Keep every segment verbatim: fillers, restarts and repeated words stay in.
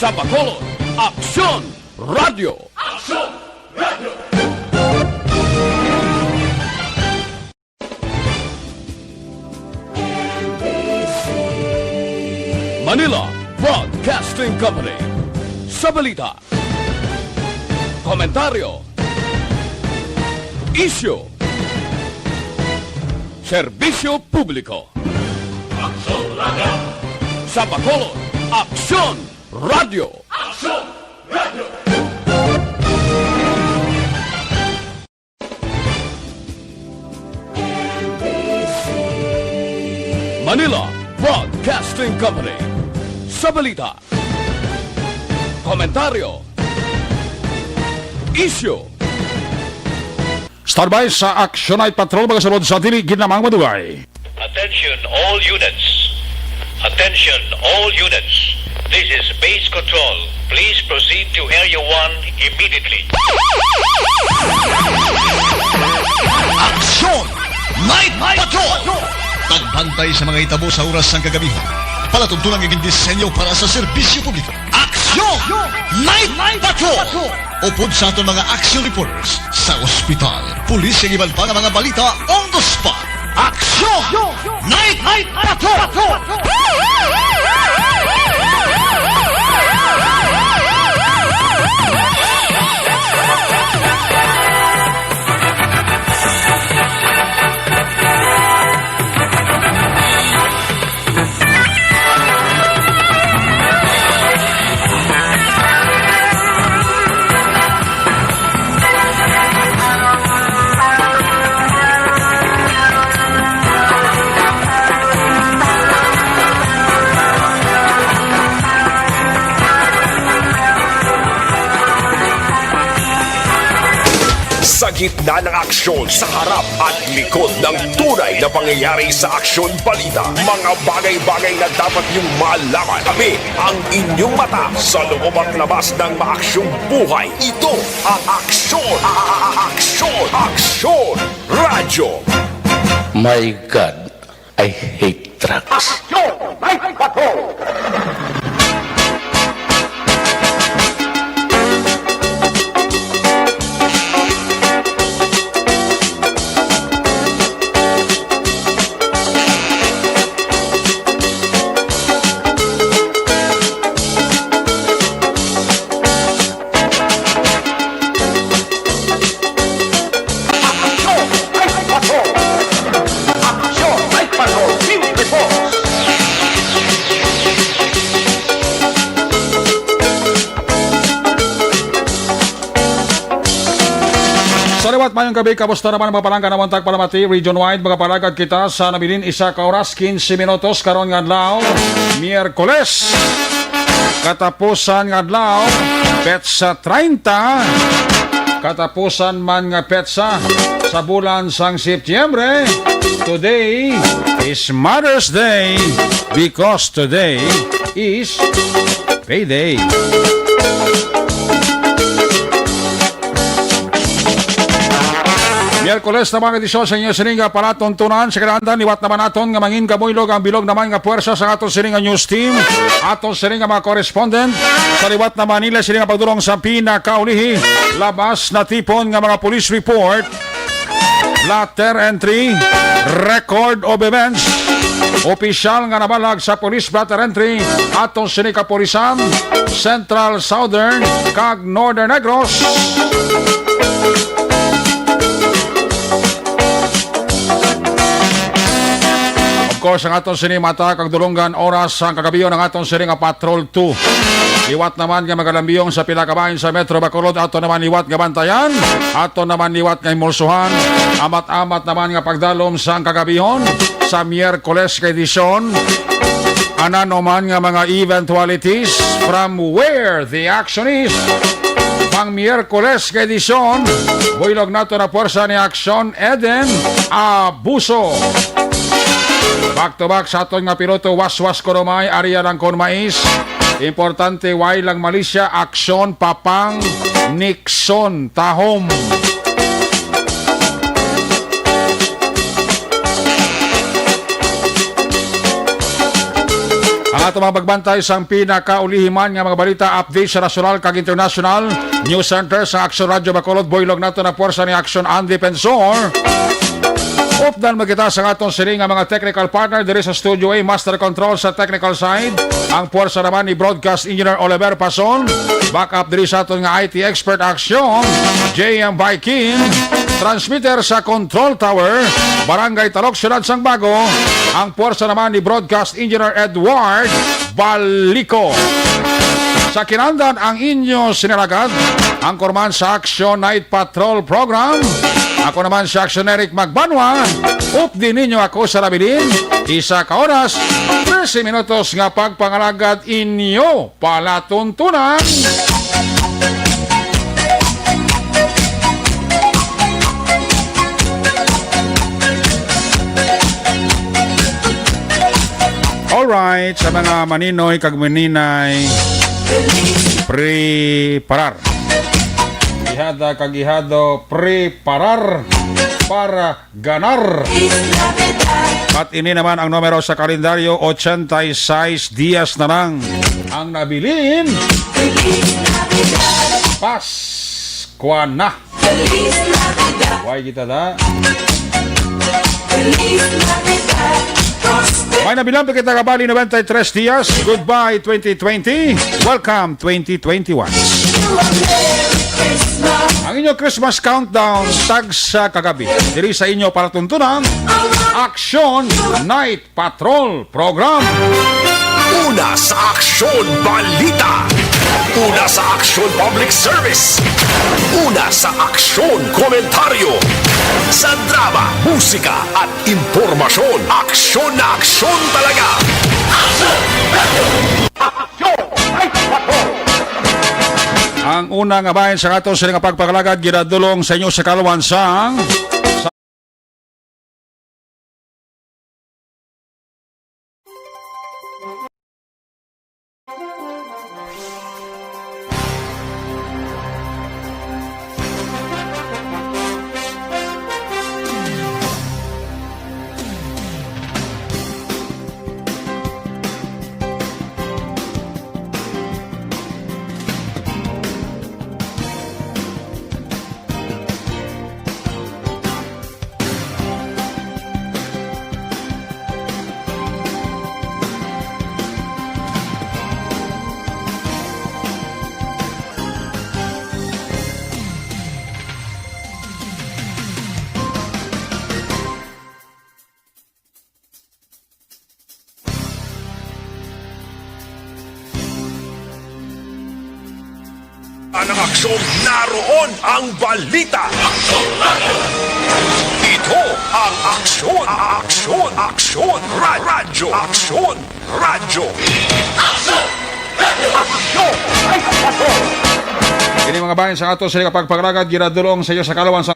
Sa Bacolod, Aksyon Radio. Aksyon Radio. Manila Broadcasting Company. Sa balita, komentaryo, isyu, serbisyo publiko. Aksyon Radio. Sa Bacolod, Aksyon Radio. Aksyon Radio. Manila Broadcasting Company. Sa balita, komentaryo, isyu, standby sa Action Night Patrol, mga sulod sa dili ginamang madugay. Attention all units. Attention all units. This is Base Control. Please proceed to Area one immediately. Action Night Patrol! Pagbantay sa mga hitabo sa oras sang kagabi. Palatuntunan nga gindisenyo para sa serbisyo publiko. Action Night Patrol! Upod sa aton mga action reporters sa ospital, pulis, kag iban pa nga mga balita on the spot. Action Night Patrol! Sa gitna ng aksyon, sa harap at likod ng tunay na pangyayari sa aksyon balita, mga bagay-bagay na dapat niyong malaman. Tabi ang inyong mata sa loob at labas ng maaksyong buhay. Ito ang aksyon, a-, a-, a-, aksyon, aksyon, radyo. My God, I hate trucks. Aksyon! May bato! Sa liwat, mayong gabi, kamusta naman ang mga palangga na Wantag Palamati, region-wide? Magapalagad kita sa nabilin isa ka oras, quince minutos, karon nga adlaw, Miyerkules. Katapusan nga adlaw, petsa treinta. Katapusan man nga petsa sa bulan sang Setyembre. Today is Mother's Day because today is payday. Miyerkules na mga edisyon sa inyo sining nga palatuntunan. Sa kinaandan, liwat naman naton nga mangin kabuylog ang bilog naman nga puwersa sa aton sining nga news team, aton sining nga mga correspondent. Sa liwat naman nila sining nga pagdulong sa pinakaulihi, labas natipon nga mga police report, blotter entry, record of events, opisyal nga nabalag sa police blotter entry, aton sining kapulisan, Central, Southern, kag Northern Negros. Of course, ang aton sini mata kag dulonggan oras sang kagabion ang aton sini nga Patrol two. Liwat naman nga magalambiyong sa pila ka bahin sa Metro Bacolod, ato naman liwat nga bantayan, ato naman liwat nga himulsuhan, amat-amat naman nga pagdalom sang kagabihon sa Miyerkules nga edisyon. Anano man nga mga eventualities from where the action is. Pang Miyerkules nga edisyon, buylog nato na puwersa ni Aksyon Eden Abuso. Back to back sa aton nga piloto, waswas kuno may, area lang kon mais. Importante, way lang malisya, aksyon, papang, Nixon, tahom. Ang Ato mga pagbantay sang pinakaulihiman nga mga balita, update sa nasyonal kag internasyonal. News Center sa Aksyon Radyo Bacolod, buylog nato na puwersa ni Aksyon Andy Pensor. Updan mo kita sa aton sini nga mga technical partner diri sa Studio A, Master Control sa technical side. Ang puwersa naman ni Broadcast Engineer Oliver Pason. Backup diri sa aton nga I T expert, Aksyon J M Viking. Transmitter sa Control Tower, Barangay Talok, Siyudad sang Bago. Ang puwersa naman ni Broadcast Engineer Edward Balico. Sa kinandan ang inyo sinalagad, ang korman sa Action Night Patrol Program. Ako naman si Action Eric Magbanwa. Updi ninyo ako sa labilin. Isa ka oras, trese minutos nga pagpangalagad inyo palatuntunan. Alright, sa mga maninoy kag maninay, preparar. Ihada kag ihado, preparar para ganar. At ini naman ang numero sa kalendaryo, ochenta y seis dias na lang ang nabilin. Paskwa na. Why kita da? May nabilang pa kita kabali, noventa y tres dias. Goodbye, twenty twenty. Welcome, twenty twenty-one. Ang inyo Christmas countdown, tagsa kagabi. Diri sa inyo palatuntunan, Action Night Patrol Program. Una sa Aksyon Balita. Una sa Aksyon Public Service. Una sa Aksyon Komentaryo. Sa drama, musika, at impormasyon. Aksyon na aksyon talaga. Ang una nga bahin sa aton sini nga pagpangalagad ginadulong sa inyo sa kalwan sang Ang aksyon, naroon ang balita. Ito ang aksyon, aksyon, aksyon, ra-, radyo, aksyon, radyo. Aksyon! Aksyon! Ay, aksyon! Ini mga bahin sa ato sa pagpangalagad, ginadulong sa iyo sa kalawan sa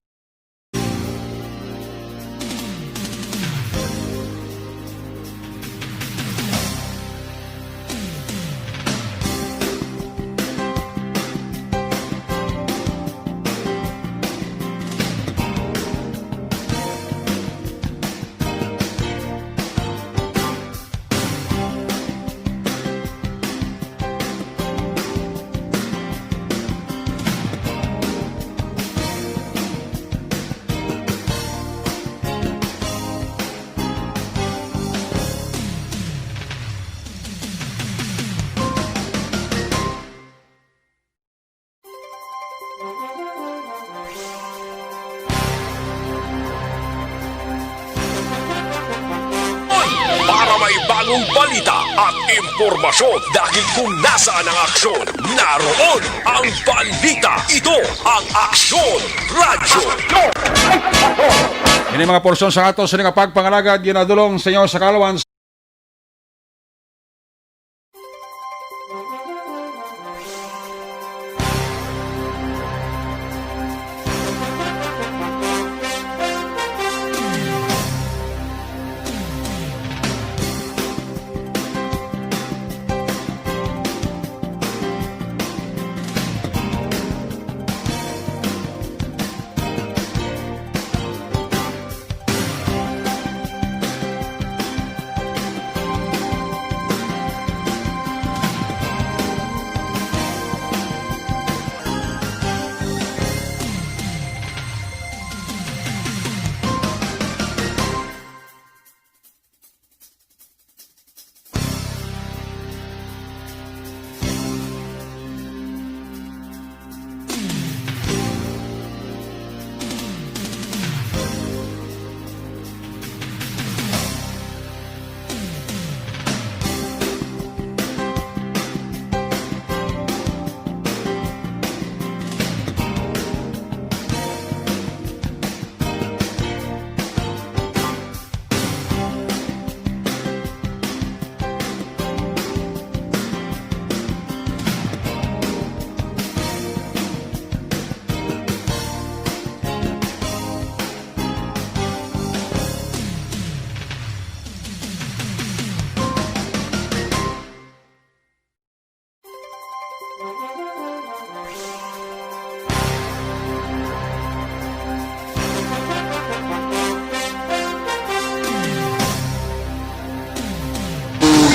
Para may bagong balita at impormasyon, dahil kung nasaan ang aksyon, naroon ang balita. Ito ang Aksyon Radyo. Ini mga porsyon sa ato sa nga pagpangalagad, ginadulong sa inyo sa kalawan. Una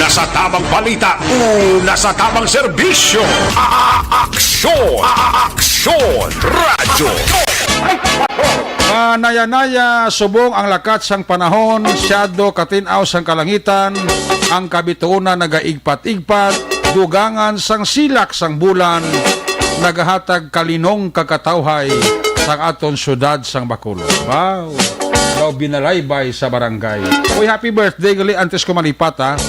sa tamang balita, una sa tamang serbisyo. A-, a-, aksyon, a-, a-, aksyon, radyo. Manayanaya, subong ang lakat sang panahon, siyado katin-aw sang kalangitan, ang kabituonan nagaigpat-igpat, dugangan sang silak sang bulan, nagahatag kalinong kag katawhay sang aton syudad sang Bacolod. Wow! Daw binalaybay sa barangay. Uy, happy birthday gali antes ko malipat, ha.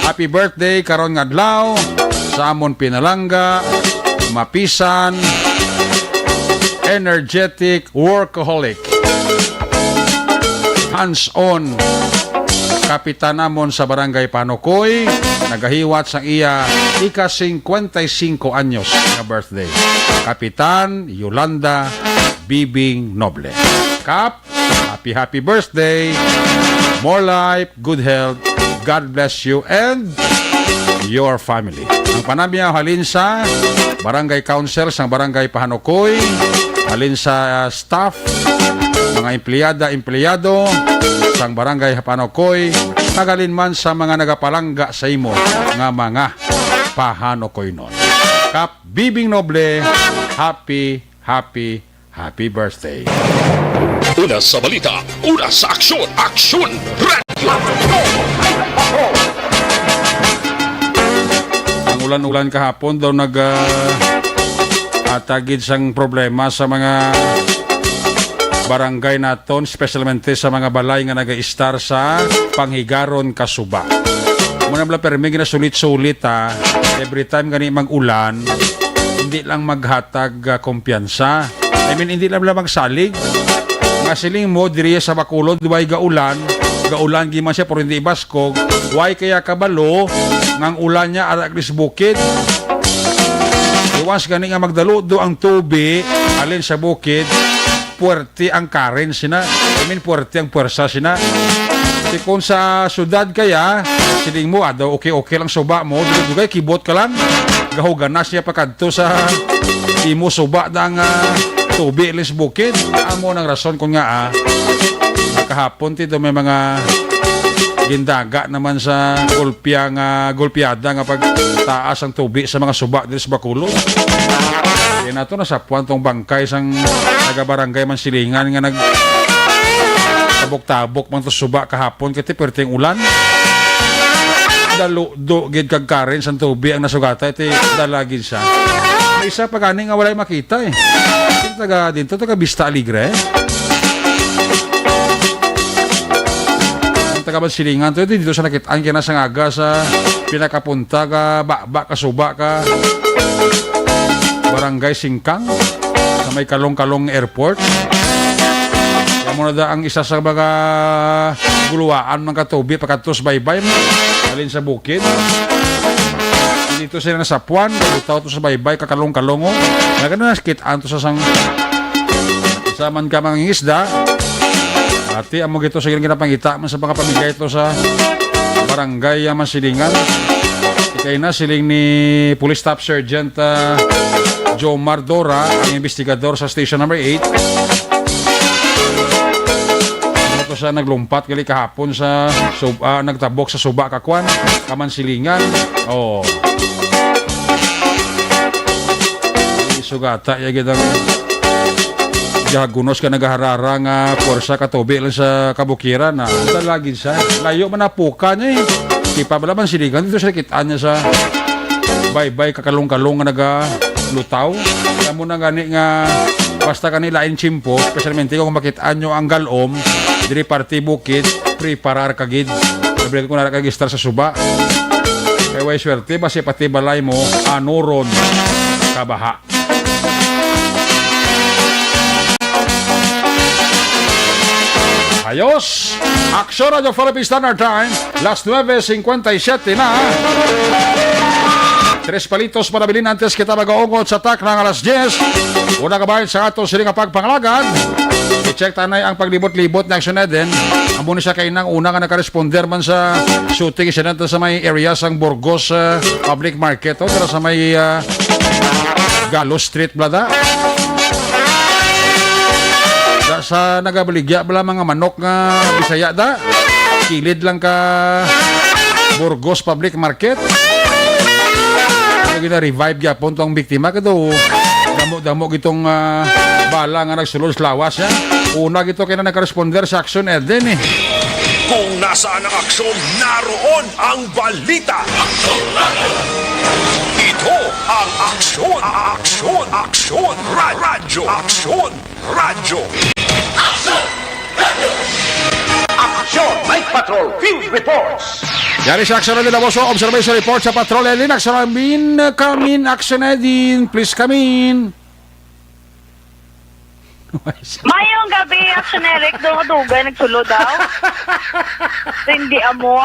Happy birthday karon nga adlaw sa amon pinalangga, mapisan, energetic, workaholic, hands-on kapitan namon sa Barangay Panukoy, nagahiwat sang iya ika cincuenta y cinco anyos nga birthday, Kapitan Yolanda Bibing Noble. Kap, happy, happy birthday. More life, good health. God bless you and your family. Ang panamyaw halin sa Barangay Council sang Barangay Pahanukoy, halin sa, uh, staff, mga empleyada, empleyado sang Barangay Pahanukoy, kag halin man sa mga nagapalangga sa imo nga mga Pahanukoynon. Kap Bibing Noble, happy, happy, happy birthday. Una sa balita, una sa aksyon, Aksyon Radio. Ang ulan-ulan kahapon daw nag, ah, atagid sang problema sa mga barangay naton, especialmente sa mga balay nga nag-iistar sa panghigaron kasuba. Muna bala permi ginasulit-sulit, ha. Every time gani mag-ulan, hindi lang maghatag, ah, kumpiyansa. I mean, hindi lang lang magsalig. Nga siling mo, diri sa Bacolod, way gaulan. Gaulan giman siya, pero hindi baskog. Way kaya kabalo nga ang ulan niya ara sa bukid. Iwas gani nga magdaludo ang tubi, alin sa bukid, puwerte ang current sina. I mean, puwerte ang puwersa sina. Di kung sa syudad kaya, siling mo, ah, daw okay-okay lang suba mo, dugay-dugay kibot ka lang. Gahuganas niya pa kadto sa imo suba na ang, ah, tubi lis bukid. Amo nang rason ko nga, ah, kahapon ti daw may mga gindaga naman sa gulpya nga, gulpyada nga pagtaas ang tubi sa mga suba diri sa Bacolod. Kaya na to, nasapuan tong bangkay sang taga-barangay Mansilingan nga nag tabok-tabok man to suba kahapon kay ti perting ulan. Daludo gid kag current sang tubi ang nasugata, ti dala gid siya. May isa pa gani nga walay makita, eh. Yung taga dito, taga Vista Alegre. Ang taga Mansilingan to, dito sa nakit-an kaya na sa ngaga sa pinakapunta ka, ba, ba, kasuba ka, Barangay Singkang, sa may Kalong-Kalong Airport. Kaya mo na da ang isa sa mga guluwaan, mga katubi, pagkatapos baybay mo, alin sa bukid. Dito sila nasapuan, utaw to sa baybay, kakalong-kalongo. Nagana nakit-an to sa sang isa man ka mangingisda. Ati, amo gito sa ginapangita man sa mga pamigay to sa barangay, ah, Mansilingan. Ikay na, siling ni Police Staff Sergeant, ah, Jomar Dora, ang investigador sa Station Number Eight. Ano to siya, naglumpat gali kahapon sa sub-, ah, nagtabok sa suba ka kwan, Kamansilingan. Oh. Sugata, ya gid ang gahagunos ka nagaharara nga puwersa ka tubi lang sa kabukiran, ah. Ang dalagin siya. Layo man napuka niya, eh. Di pa bala Mansilingan, dito siya kitaan niya sa baybay kakalong-kalong nga nagalutaw. Alam mo na gani nga basta gani lain tiyempo, especialmente kung makitaan nyo ang galom, diri parte bukid, preparar ka gid. Sabi ko na nakagistar sa suba. Kay way swerte, basi pati balay mo, anuron, kabaha. Ayos! Aksyon, Radyo Philippine Standard Time, las nuebe cincuenta y siete na. Tres palitos para bilin antes kita mag-aungot sa takna nga alas diyes. Una ka bahin sa ato sini nga pagpangalagad. I-check tanay ang paglibot-libot ni Action Eden. Amo ni siya kay nang una nga nakaresponder man sa shooting incident sa may area sang Burgos, ah, Public Market, o, pero sa may, ah, Galo Street bala da. Da sa nagabaligya bala mga manok nga Bisaya da. Kilid lang ka Burgos Public Market. Ano gina-revive gyapon tong biktima kay daw damo-damo gitong ah, bala nga nagsulod sa lawas ya. Una gito kay na nag-responder sa aksyon Eden eh. Kung nasaan ang aksyon, naroon ang balita. Ito ang Aksyon, Aksyon, Aksyon, Ra- Radyo, Aksyon, Radyo. Action! Night Patrol Field Reports. Yari sa aksyon na din, Boso. Observation report sa patrol. Edin, aksyon na din. Come in, aksyon na din. Please come in. Mayong gabi, Action Eric. Doon ka dugay nagsulod daw. Hindi amo.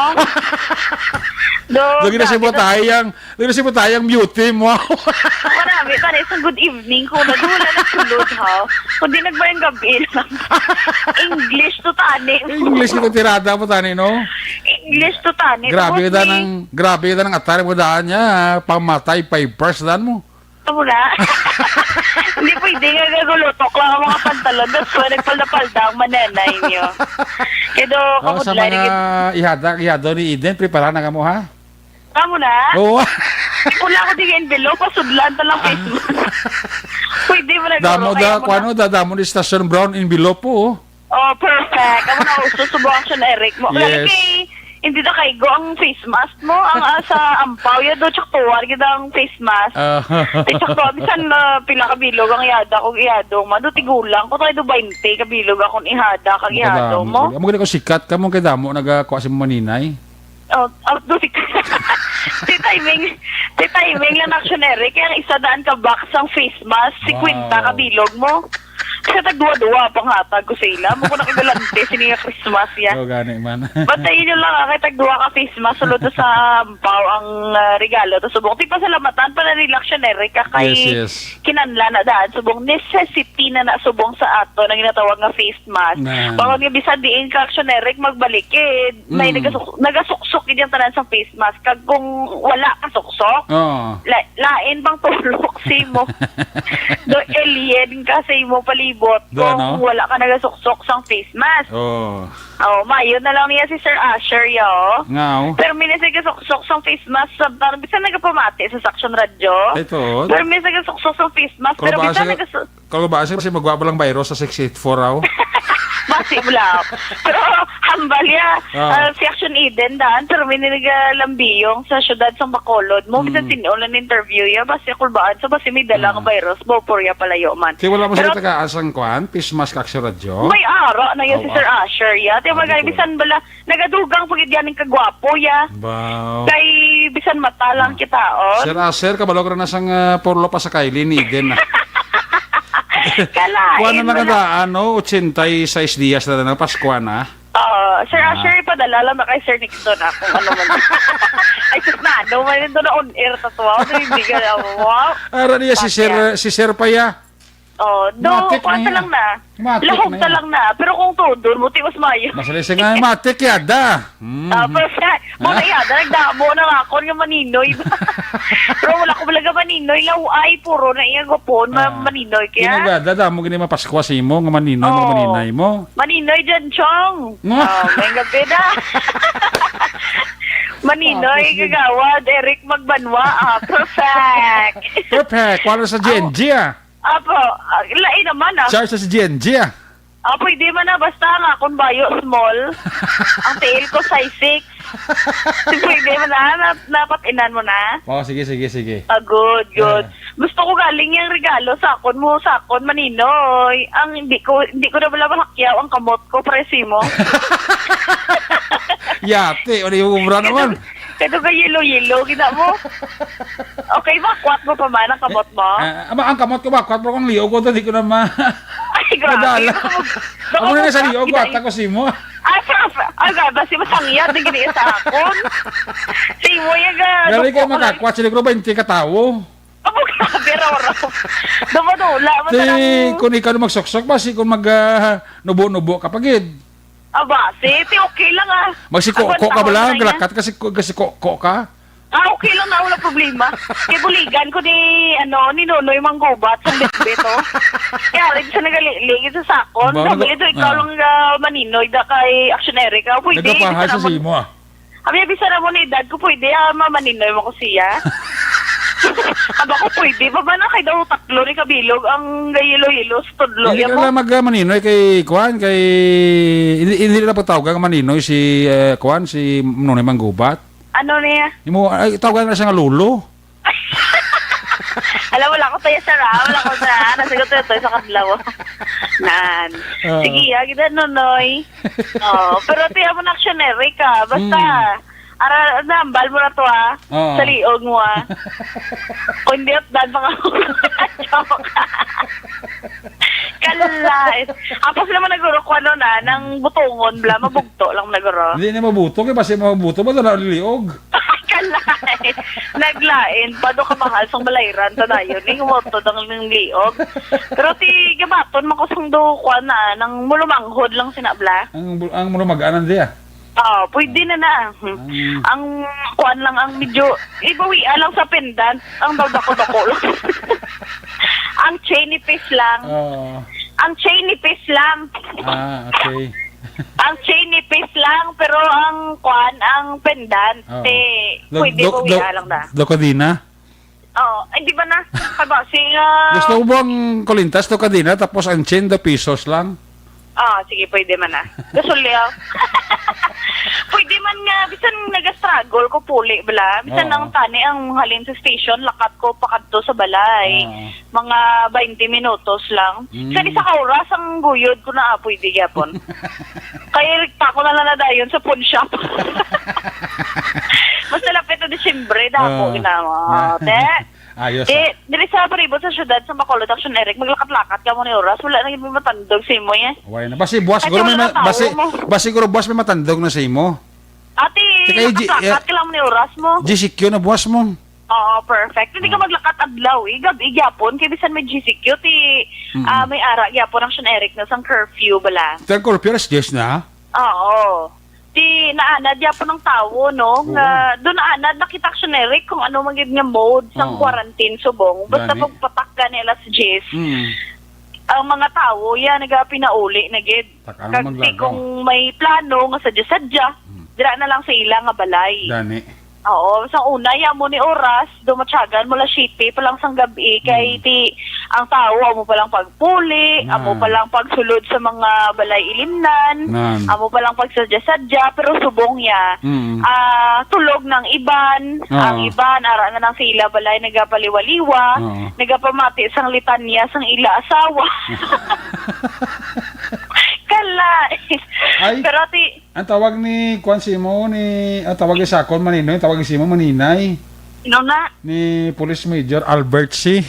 Do, Lagi na si Butayang, lagi na si Butayang beauty mo. Marami pa na isang good evening ko. Nagula nagsulod ha. Kundi nagmayang gabi lang. English to tani. English kitang tirada mo tani, no? English to tani. Grabe Tapos kita may- ng grabe kita ng atari mo daan niya. Pamatay five first dan mo. Amo na. Hindi pwede nga gagulutok lang ang mga pantalon. That's why nagpalda-palda ang mananay niyo. Kaya do, Oh, sa kamudlay mga na ihada, ihado ni Eden, prepara na kamo ha. Kamo na? Oo. Ipula ko di envelope, pasudlan ta lang face mask. Pwede mo na Damo guro, kaya da, mo kuano da, damo ni Station Brown envelope po. Oh. Oh, perfect. Amo na uso subong action Eric mo. Lalo Yes. kay, hindi na kaigo ang face mask mo. Ang ah, sa ampaw, ya do, tsaktuan kita ang face mask. Ah. Di tsaktuan, bisan na pila ka bilog ang yada kong iyado, ma. Do tigulang ko tayo do twenty ka bilog akong ihada kag iyado mo. Amo gani ko sikat kamo kay damo nagakuha sa maninay. Oh, oh, do si, si timing, si timing lang action Eric. Kaya ang isa daan ka box ang face mask, si Wow. kwenta ka bilog mo. Kasi tagduwa-duwa pang hatag ko sa ila. Mo ko nakagalante sini nga Christmas ya. Oh, gani man. Bantayin nyo lang ah, kay tagduwa ka face mask, sulod sa ampaw ang ah, regalo. Tapos subong, di pasalamatan pa na nila action Eric ka kay Yes, yes. kinanla na daan. Subong, necessity na na subong sa ato na ginatawag nga face mask. Na. Baka nga bisan diin ka action Eric, magbalikid. May Mm. nagasuk- nagasuksok gid ang tanan sa face mask. Kag kung wala ka suksok, Oh. la- lain pang tulok sa imo. Do alien ka sa imo palibot Do, kung ano? wala ka nagasuksok sang face mask. Oh. Oh, mayo na lang niya si Sir Asher, yo. Ngaw. Pero minsan nagasuksok sang face mask sa parang bisan nagapamati sa Saksyon Radyo. Ito. Pero minsan nagasuksok sang face mask, pero Kung bisan basa- nagasuksok Kung ba siya kasi magwa pa lang virus sa six eight four raw. Basi mo lang. Pero hambal ya, Ah. ah, si Action Eden daan, pero may naglalambiyong sa syudad sa Bacolod. Mo, bisan Mm. tinuon lang interview ya, basi kulbaan sa basi may dalang Ah. virus, bopor ya palayo man. Kaya wala mo Pero sa tagaan sang kwan, face mask action radyo. May ara na yun si Oh, Sir ah. Asher ya. Tiyo Ah, magani, di ko. Bisan bala, nagadugang po gid yan ang kagwapo ya. Wow. Kay bisan mata lang kita, oh. Sir Asher, kabalo ko na sang uh, porlo pa sa Kylie ni Eden. Kalain Kuha na mo na. nakadaan, no? Ochenta y seis dias na na, Paskwa na. Oo, Sir Ah. Asher, ipadala lang na kay Sir Nixon ah, kung ano man. Ay, sus na, ano man ito na on air sa tuwa. Ano yung bigal ako? Wow. Ara niya si Sir, si Sir pa ya. Oh, do, Matik kuwan na ta yan. lang na. Matik Lahog na ta yan. lang na. Pero kung todo mo, tiwas mayo. Masali siya nga, matik ya da. Mm. Ah, perfect. Mo na yada, nagdamo na nga ako nga maninoy. Pero wala ko talaga maninoy. Laway, puro na iya gupon, ma- Ah. maninoy. Kaya, Kinagada, damo gini mapaskwa sa imo, nga maninoy, mga Oo. maninay mo. Maninoy dyan, Chong. Nga. Oh, may gabi na. Maninoy, Tapos yun. Kagawad, Eric Magbanwa. Ah, perfect. Perfect. Wala sa G N G, ah. Apo, ah, lain naman ah. Charge sa si G N G, ah. Ah, pwede man na, basta nga akong bayo small. Ang tiil ko size six. Pwede man na, na napatinan mo na. Oh, sige, sige, sige. Ah, good, good. Ah. Gusto ko galing yung regalo sa akon mo, sa akon maninoy. Ang hindi ko, hindi ko na wala mahakyaw ang kamot ko, presi mo. Yate, wala yung ubra naman. Kaya ka yellow-yellow, kita mo. Okay, makwat mo pa man ang kamot mo. Ah, ama, ang kamot ko ba? Kwatro kong liog ko, di ko na ma... Ay, grabe. Madala. Baka mag- baka Ako na sa mag-, liog ko, kita- atak ko si mo. Ay, sa, ay, grabe, si masangya, di gini sa akon. Si mo, yung, ah, Dali kayo doktor ko lang. Makakwat, sila ko bainte ka tawo. Abo, grabe, raw, raw. Dumadula, Di, masarang. kung ikaw na magsuksok ba, si kung mag, ah, nubo-nubo ka pagid. Aba, si, ti okay lang, ah. Magsiko-ko Abang ka ba taon lang? na niya. Galakat ka, siko-, siko-ko ka? Ah, okay lang na, wala problema. Kay buligan ko ni, ano, ni Nonoy Manggubat sa Bitbit, oh. Kaya rin siya nagalilig sa sakon. Ba, Sabi nag- ito, ikaw ah. lang, ah, maninoy da kay Action Eric. Ah, pwede, Nagkapahay isa sa naman. Simo, ah. Abi, abi, sa naman ni edad ko, pwede, ah, mamaninoy mo ko siya. Aba ko, pwede pa ba na? Kay daw taklo ni kabilog ang gayilo-hilo sa tudlo. Hindi Iya ka mo? lang mag-, ah, maninoy kay, kuan, kay, hindi, hindi na pagtawag ang maninoy si, eh, kuan, si Nonoy Manggubat. Ano niya? Imo, ay, tawagan na siya nga lolo. Alam, wala ko tayo sa ra, wala ko sa ra. Nasagot ko ito sa kadlaw. Nan. Oo. Sige, ah, kita, Nonoy. Oh, pero tiya mo na action, Eric, ah. Basta, Mm. ara, nambal mo na to, ah. Oo. Sa liog mo, ah. Kung di, dan pa ka. Joke. Kalay. Apos naman naguro ko, ano na, nang butungon, bla, mabugto lang naguro. Hindi na mabuto, kay basi mabuto, ba, dala liog? Kalay. Naglain pa do kamahal sang balayran ta dayon, eh, umorto dang ning liog. Pero ti gabaton man ko sang do, kuan na, nang mulumanghod lang sinabla. Ang bul-, ang mulumagaan di, ah. Ah, pwede na na. Ang Ang kuan lang ang medyo, ibawi lang sa pendant, ang daw dako-dako lang. Ang chain nipis lang. Oo. Ang chain nipis lang. Ah, okay. Ang chain nipis lang, pero ang kuan, ang pendant, Oo. eh, Do-, pwede do-, bawian do-, lang na. Do ka din, ah? Oo. Ay, di ba na? Kabasi nga. Gusto mo bang kulintas to kadina, tapos ang chain do pesos lang? Ah, sige, pwede man na. Gasulya. Pwede man nga, bisan nag-struggle ko puli, bala. Bisan Oo. ang tani ang halin sa station, lakat ko pakadto sa balay. Oo. Mga twenty minutos lang. Mm. Sa isa ka oras, ang guyod ko na, ah, pwede gyapon. Kaya pa ako na lang nadayon sa pawn shop. Mas nalapit na Disyembre, dako Oo. ginawa. Yeah. Te, Ayos, di, ah. Diri sa palibot sa syudad sa Bacolod, Action Eric, maglakat-lakat ka mo ni oras. Wala na gyud may matandog sa imo, eh. Wala na. Basi buwas Kasi siguro may wala ma-, na tao basi, mo. Basi siguro buwas may matandog na sa imo. Ate, Tsaka yung G-, lakat-lakat eh, ka lang mo ni oras mo. G C Q na buwas mo. Oo, perfect. Hindi ka Ah. maglakat adlaw, eh. Gabi gyapon, kay bisan may G C Q, ti, Mm. ah, may ara gyapon ang Action Eric na sang curfew bala. Ang curfew, alas diyes na? Oo. Ti naanad gyapon ang tawo, no? Oo. Nga, doon naanad, nakita Action Eric kung ano man gid nga mode sang Oo. quarantine subong. Basta Gani. pagpatak gani alas diyes, Mm. ang mga tawo, yan, nagapinauli na gid. Takang Kag ti maglagaw. kung may plano nga sadya-sadya, Mm. dira na lang sa ila nga balay. Gani. Oo, sa una, ya mo ni oras, dumatyagan mo la siyete pa lang sang gabi, kay Mm. ti, ang tawo, amo pa lang pagpuli, Nan. amo pa lang pagsulod sa mga balay ilimnan, Nan. amo pa lang pagsadya-sadya, pero subong ya, Mm. ah, tulog ng iban, Oo. ang iban, ara na lang sa ila balay, nagapaliwa-liwa, Oo. nagapamati sang litanya sang ila asawa. Kala. Ay. Pero ti, Ang tawag ni, kuwan, simo ni, ang tawag ni Sakon, Maninoy, ang tawag ni simo, Maninay. Sino na? Ni Police Major Albert C.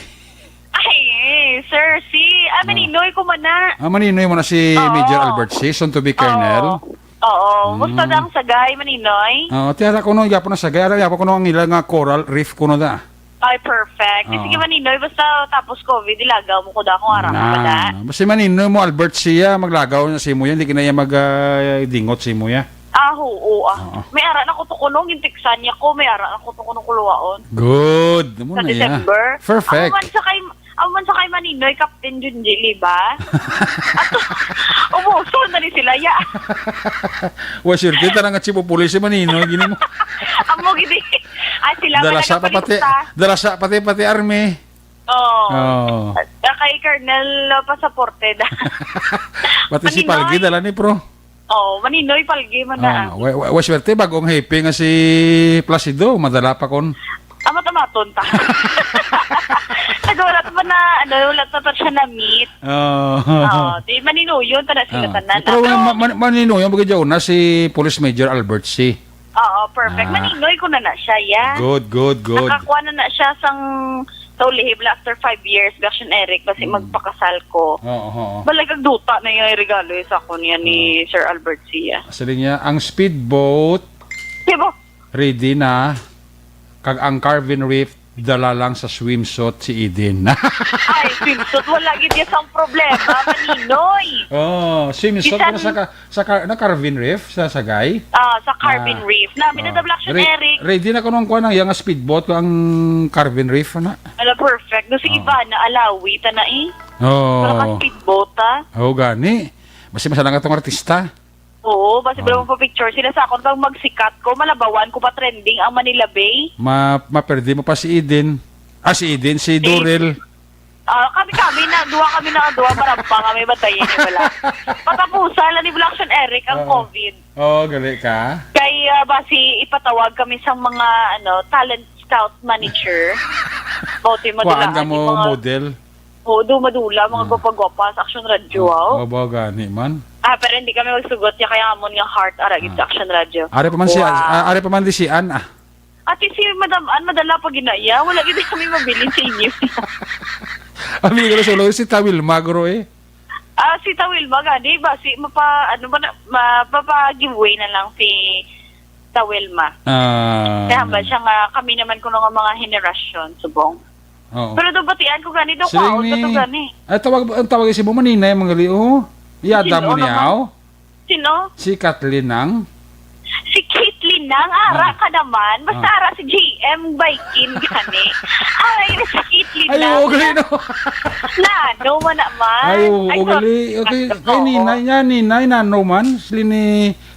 Ay, eh, Sir C. Ah, Ah. Maninoy ko man na. Ah, Maninoy mo na si Oo. Major Albert C, soon to be Colonel. Oo. Oo. Mm. Musta daw ang sagay, Maninoy? Oo, tiyara ko no, yapo na sagay. Ara, yapo ko no, ang ila nga coral reef ko no da. Ay, perfect. Oo. Sige, Maninoy, basta tapos covid, ilagaw mo ko da kung arang Na, ka da. na. Basta Maninoy mo, Albert siya, maglagaw na sa imo yan, di ka na yan mag, ah, dingot sa imo ya. Ah, oo, ah. Oo. May ara na ko to kuno, gintiksan niya ko, may ara na ko to kuno kuluwaon. Good. Amo Sa na ya. December. Perfect. Amo man sa kay, amo man sa kay Maninoy, Captain Junjili ba? Ato, umuson na ni sila, ya. Wa, sure, kita na nga chipo pulis si Maninoy, gini mo. Amo gini. Ah, sila Dala man sa pa pati, nagapalista. Dala sa pati, pati army. Oo. Oo. Ah, kay Colonel, ah, Pasaporte da. Pati si Maninoy. Palgi, dala ni, pro. Oo, Maninoy, Palgi man na. Ah, wa-, wa-, wa-, swerte, bagong happy nga si Placido, madala pa kon. Ah, matamaton ta. Kasi wala pa na, ano, wala pa, pa siya na-meet. Oo. Oo, di Maninoyon ta na sila Ah, tanan. pero Pero ma-, ma-, Maninoyon, bagay dyan, una si Police Major Albert C. Oo, perfect. Ah. Maninoy ko na na siya, ya. Good, good, good. Nakakuha na na siya sang, sa ulihib la after five years, Action Eric, kasi Mm. magpakasal ko. Oo, oo. Balay kag duta na yung regalo sa ako niya ni Oo. Sir Albert siya. Sabi niya, ang speedboat Diba? ready na, kag ang Carvin Reef Dala lang sa swimsuit si Eden. Ay, swimsuit, wala gid iya sang problema, maninoy. Oh, swimsuit Bisan na sa ka-, sa Car-, na Carvin Reef, sa Sagay? Ah, sa Carvin Ah. Reef. Nami na Ah. double action, Re-, Eric. Ready na ko nung kuha ng yang speedboat ko ang Carvin Reef, na. Ala, perfect. No, sige Oh. ba, na alawi, ta na eh. Oh. Wala ka speedboat, ah. Oh, gani. Basta masalang atong artista. Oo, basi Oh. wala mo pa picture sila sa akon kang magsikat ko, malabawan ko pa trending ang Manila Bay. Ma-, maperde mo pa si Eden. Ah, si Eden, si Si Dorel. Ah, kami, kami na, duha kami na, duha, marapang kami, batayin niyo wala. Patapusan lang ni Black Action Eric ang Ah. COVID. Oo, gali ka. Kay, ah, basi ipatawag kami sa mga, ano, talent scout manager. Bote Kuhaan madula ka ang mo mga model. Oo, dumadula, mga Ah. gwapa-gwapa sa Action Radio, Ah, aw. Aba, gani man. Ah, pero hindi kami magsugot niya, kaya amon nga heart, ara gid sa Ah. Action Radio. Ari pa man si, Wow. ah, ari pa man di si Ann, ah. Ati si Madam Ann, madala pa ginaya. Wala gid kami mabilin sa inyo. Amigo na solo, si Tawil Magro eh. Ah, si Tawil ba, gani ba? Si, mapa, ano ba na, mapapa-giveaway na lang si Tawil ma. Ah. Kaya hambal siya nga, kami naman kuno nga mga henerasyon, subong. Oo. Pero daw batian ko gani, daw Siling kwaon ka to ni, gani. Ay, tawag, ang tawag si mo, maninay, mga gali, oh. Iyada Sino mo niya, naman? oh. Sino? Si Kathleen Nang. Si Caitlyn Nang, ara Ah. ka naman. Basta Ah. ara si J M Baikin gani. Ara yun si Caitlyn Ay, Nang. oo, gali, no? Nano man naman. Ay, oo, Ay, gali. sorry. Okay, Nano kay ko. ninay niya, ninay, nano man. Sila ni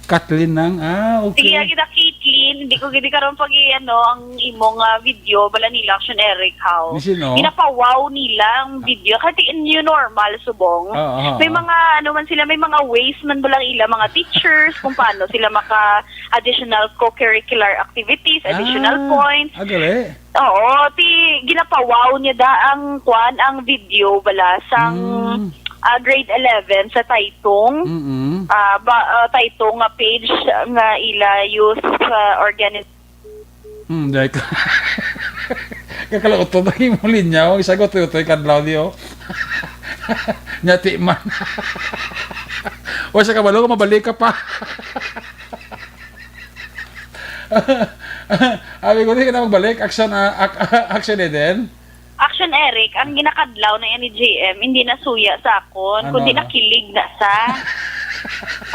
Kathleen Nang. Ah, okay. Sige, kita Caitlyn. Hindi ko gid karon pag ano ang imong, ah, video. Bala nila, Action Eric, how? Ni sino? Ginapawaw nila ang video. Kasi new normal, subong. Oo, oo, May oo. mga, ano man sila, may mga ways man bala ang ila, mga teachers, kung paano sila maka additional co-curricular activities, additional Ah, points. ah, gali. Oo, ti ginapawaw niya da ang kwan, ang video bala sang, Mm. ah, grade eleven sa Taytong. Mm-mm. Ah, ba, ah, Taytong nga page nga ila youth, ah, organiz- Hmm, dai ko. Kakalautod ang imong linya, ang isa ko tutoy kadlaw di, oh. Nyati man. O, sa kabalo ko, mabalik ka pa. Abi ko, di ka na magbalik. Action, ah, ak-, action, Eden. Action, Eric, ang ginakadlaw na yan ni J M, hindi na suya sa akon, Ano, kundi ano? nakilig na sa.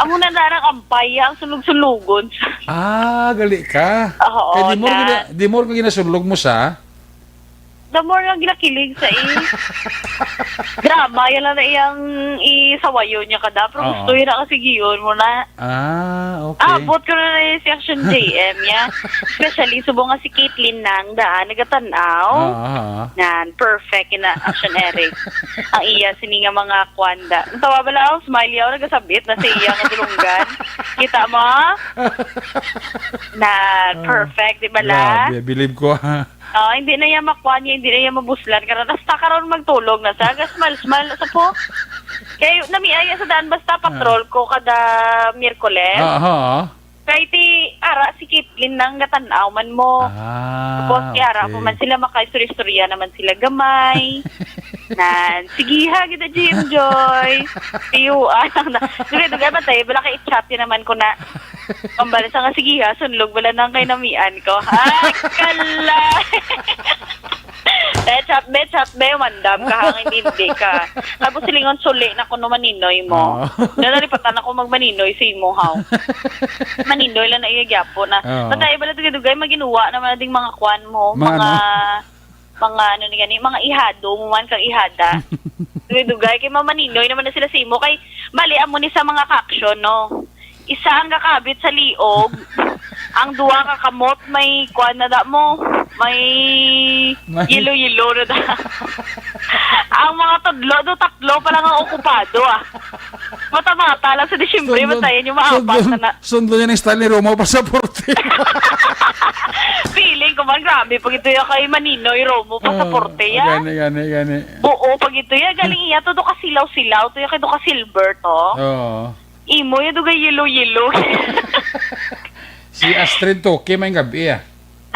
Amo na narang ampaya ang sulog-sulogon. Ah, gali ka. Oo, Kay di mo na. gina-, di mo ko ginasulog mo sa? The more nga ginakilig sa, eh. Drama, yan lang na iyang isawayon niya kada. Pero Oo. gusto yun na kasi giyon mo na. Ah, okay. Abot ko na na yung si Action J M, ya. Especially, subong nga si Caitlyn Nang daan, nagatanaw. Ah, ah, ah. Nan, perfect na Action Eric. Ang iya, sini nga mga kwanda. Ang tawa bala, oh, smiley ako, nagasabit na sa iya nga dulunggan. Kita mo? Nan, Ah. perfect, di bala? Grabe, believe ko, ha. Oh, hindi na iya makuha niya, hindi na iya mabuslan. Karon, hasta karon magtulog na sa, smile, smile na sa po. Kay, namiaya sa daan, basta Ah. patrol ko kada Miyerkules. Ah, aha. Kay ti, ara, si Caitlyn Nang gatanaw man mo. Ah, Tapos, ti ara okay. po man sila, makaistorya-istorya naman sila gamay. Nan, sige ha, kita, Jim Joy. Tiyo, ah, lang na. Sige, dugay ba tayo? Wala kay chat yun naman ko na. Pambali sa nga, sige ha, sunlog, wala nang kay namian ko. Ay, kala. Eh, chat, be, chat, be, mandam ka, hangin hindi ka. Tapos silingon, suli na kuno maninoy mo. Oo. Na nalipatan ako magmaninoy sa imo, haw. Maninoy lang na iya gyapo na. Oo. Matay, bala, dugay-dugay, maginuwa naman na ding mga kwan mo, Mga mga, ano? mga, ano ni gani, mga ihado mo man, kang ihada. Dugay-dugay, kay mamaninoy naman na sila sa imo. Kay, bali, amo ni sa mga caption, no? Isa ang gakabit sa liog, ang duha ka kamot may kuan na da mo, may May yelo-yelo na da. Ang mga tudlo, do tatlo pa lang ang okupado, ah. Mata-mata lang sa Disyembre, Sundon, matayin yung maapat sundon, na na. sundon yan ang style ni Romo Pasaporte. Feeling ko man, grabe, pag ito yung kay Maninoy Romo Pasaporte, Ah, yan. gani, gani, gani. Oo, pag ito yan, galing iya to, do kasilaw-silaw, to yung kay do ka silver to. Oo. Imo ya dugay yelo-yelo. Si Astrid Toki, may gabi, ah.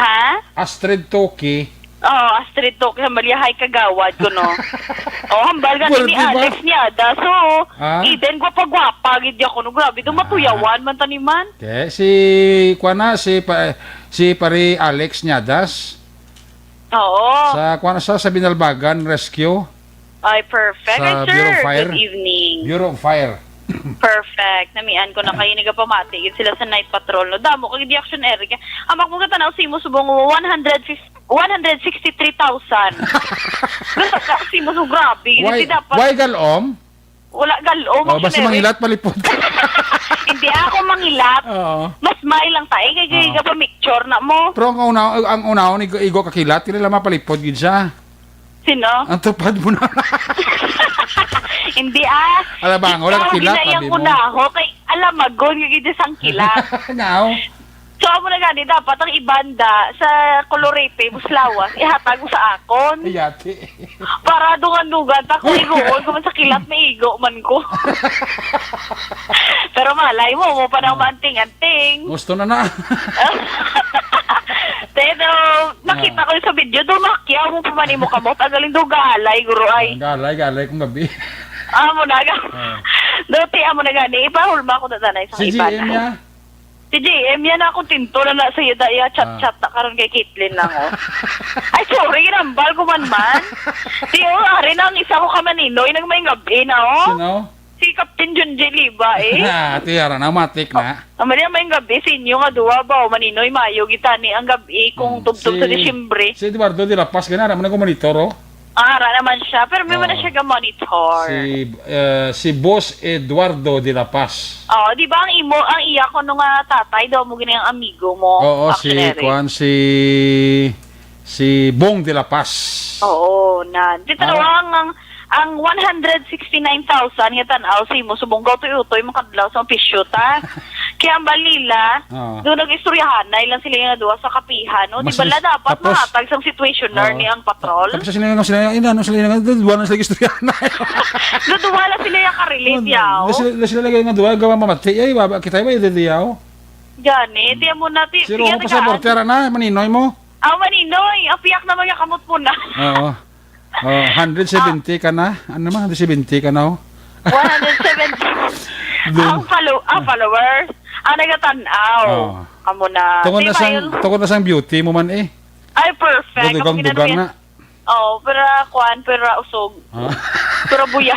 Ha? Astrid Toki. Oo, Astrid Toki, hambal ya, hay kagawad ko, no? Oh, hambal gani ni Pwerte ba? Alex Niada. So, Ah? Eden, gwapa-gwapa, gid ya ko, no? Grabe, do Ah. matuyawan man taniman. Okay, si, kuwan na, si pa-, si pare Alex Niadas. Oo. Sa, kuwan sa, sa Binalbagan Rescue. Ay, perfect. Sa Ay, sir, Bureau of Fire. Good evening. Bureau of Fire. Perfect. Namian ko na kayo, nagapamati gid sila sa night patrol, no? Damo kag di action area. Amak mo katanaw sa imo subong one hundred fifty, one hundred sixty-three thousand. Gusto ka sa imo so grabe. Why, Hindi dapat why galom? Wala galom. Oh, basta mangilat, palipod ka. Hindi ako mangilat. Oo. Mas may lang tayo. Kaya Oo. Kaya pa picture na mo. Pero ang una, ang una, ang igo, igo kakilat, kila mapalipod gid siya. Sino? Ang tupad mo na. Hindi, ah. Alam ba, wala Ikaw, kakilat, ginayang sabi mo. Una ako. Kay alamagon nga gid sang kilat. Ngaw. So, amo na gani, dapat ang ibanda sa Colorete, Buslawas, ihatag mo sa akon. Yati. Para dungan-dungan, ta ko igoon, kung sa kilat, may igo man ko. Pero malay mo, mo pa nang Ah. Maanting-anting. Gusto na na. Pero, nakita Ah. Ko yung sa video, doon makiyaw mo pa man mo kamot. Ang galing daw galay, guro ay. Ang galay, galay kung gabi. Amo na, ga- Ah. Dati, amo na gani, ipahulma ko na tanay sa Si iba G M na. Niya? Si G M yan, ako tinto na na sa iya, daya, chat-chat Ah. Na karon kay Caitlyn lang, oh. Ay, sorry, ginambal ko man man. Di, oh, ari na ang isa ko ka maninoy, nang may gabi na, oh. Sino? Si Captain Junji Liba, eh. Ah, tiara na, matik na. Ang mali may gabi, sa inyo nga duwa ba, oh, maninoy, mayo, gitani ang gabi, kung Hmm, tubtob sa si, Disyembre. Si Eduardo de la Paz, ganara, man ako monitor, oh. Ah, ara naman siya, pero may man na Ah. Siya ga-monitor. Si, eh, si Boss Eduardo de la Paz. Oo, di ba ang imo, ang iya ko nung, ah, tatay daw mo gini ang amigo mo, Oo, si Action Eric. Kuan, si, si Bong de la Paz. Oo, na. Di Ah. Talaga ang, ang, ang one hundred sixty-nine thousand nga tan-aw sa imo, subong gaw to utoy makadlaw sa opisyo ta. Kaya ang balila, Oo. Doon nag-istoryahanay lang sila nga duha sa kapihan, no? Di Mas bala lis-, dapat tapos, mahatag sang situationer Oo. ni ang patrol? Tapos sila nga, sila nga, ina, ano, sila nga, duha na sila istoryahanay. Duduha lang sila yung ka-relate, Ano, yaw. Sila, sila lagi nga duha, gawa mamati, ay, baba, kita ba, yung diyaw? Gani, tiyan mo na, ti-, Siro tiyan mo pa sa ka-, portera na, maninoy mo? Ah, maninoy, ang piyak naman yung kamot mo na. Oo. Oh, hundred seventy ka na? Ano naman, hundred seventy ka na, oh? One hundred seventy. Dun. Ang follow-, ang followers, ang nagatan-aw. Oh. Amo na. Tungod na Di ba sang, yun? Tungod na sang beauty mo man, eh. Ay, perfect. Ang Dugang-dugang ginano na. Oh, pero kuan, pero usog. Ah. Pero buya.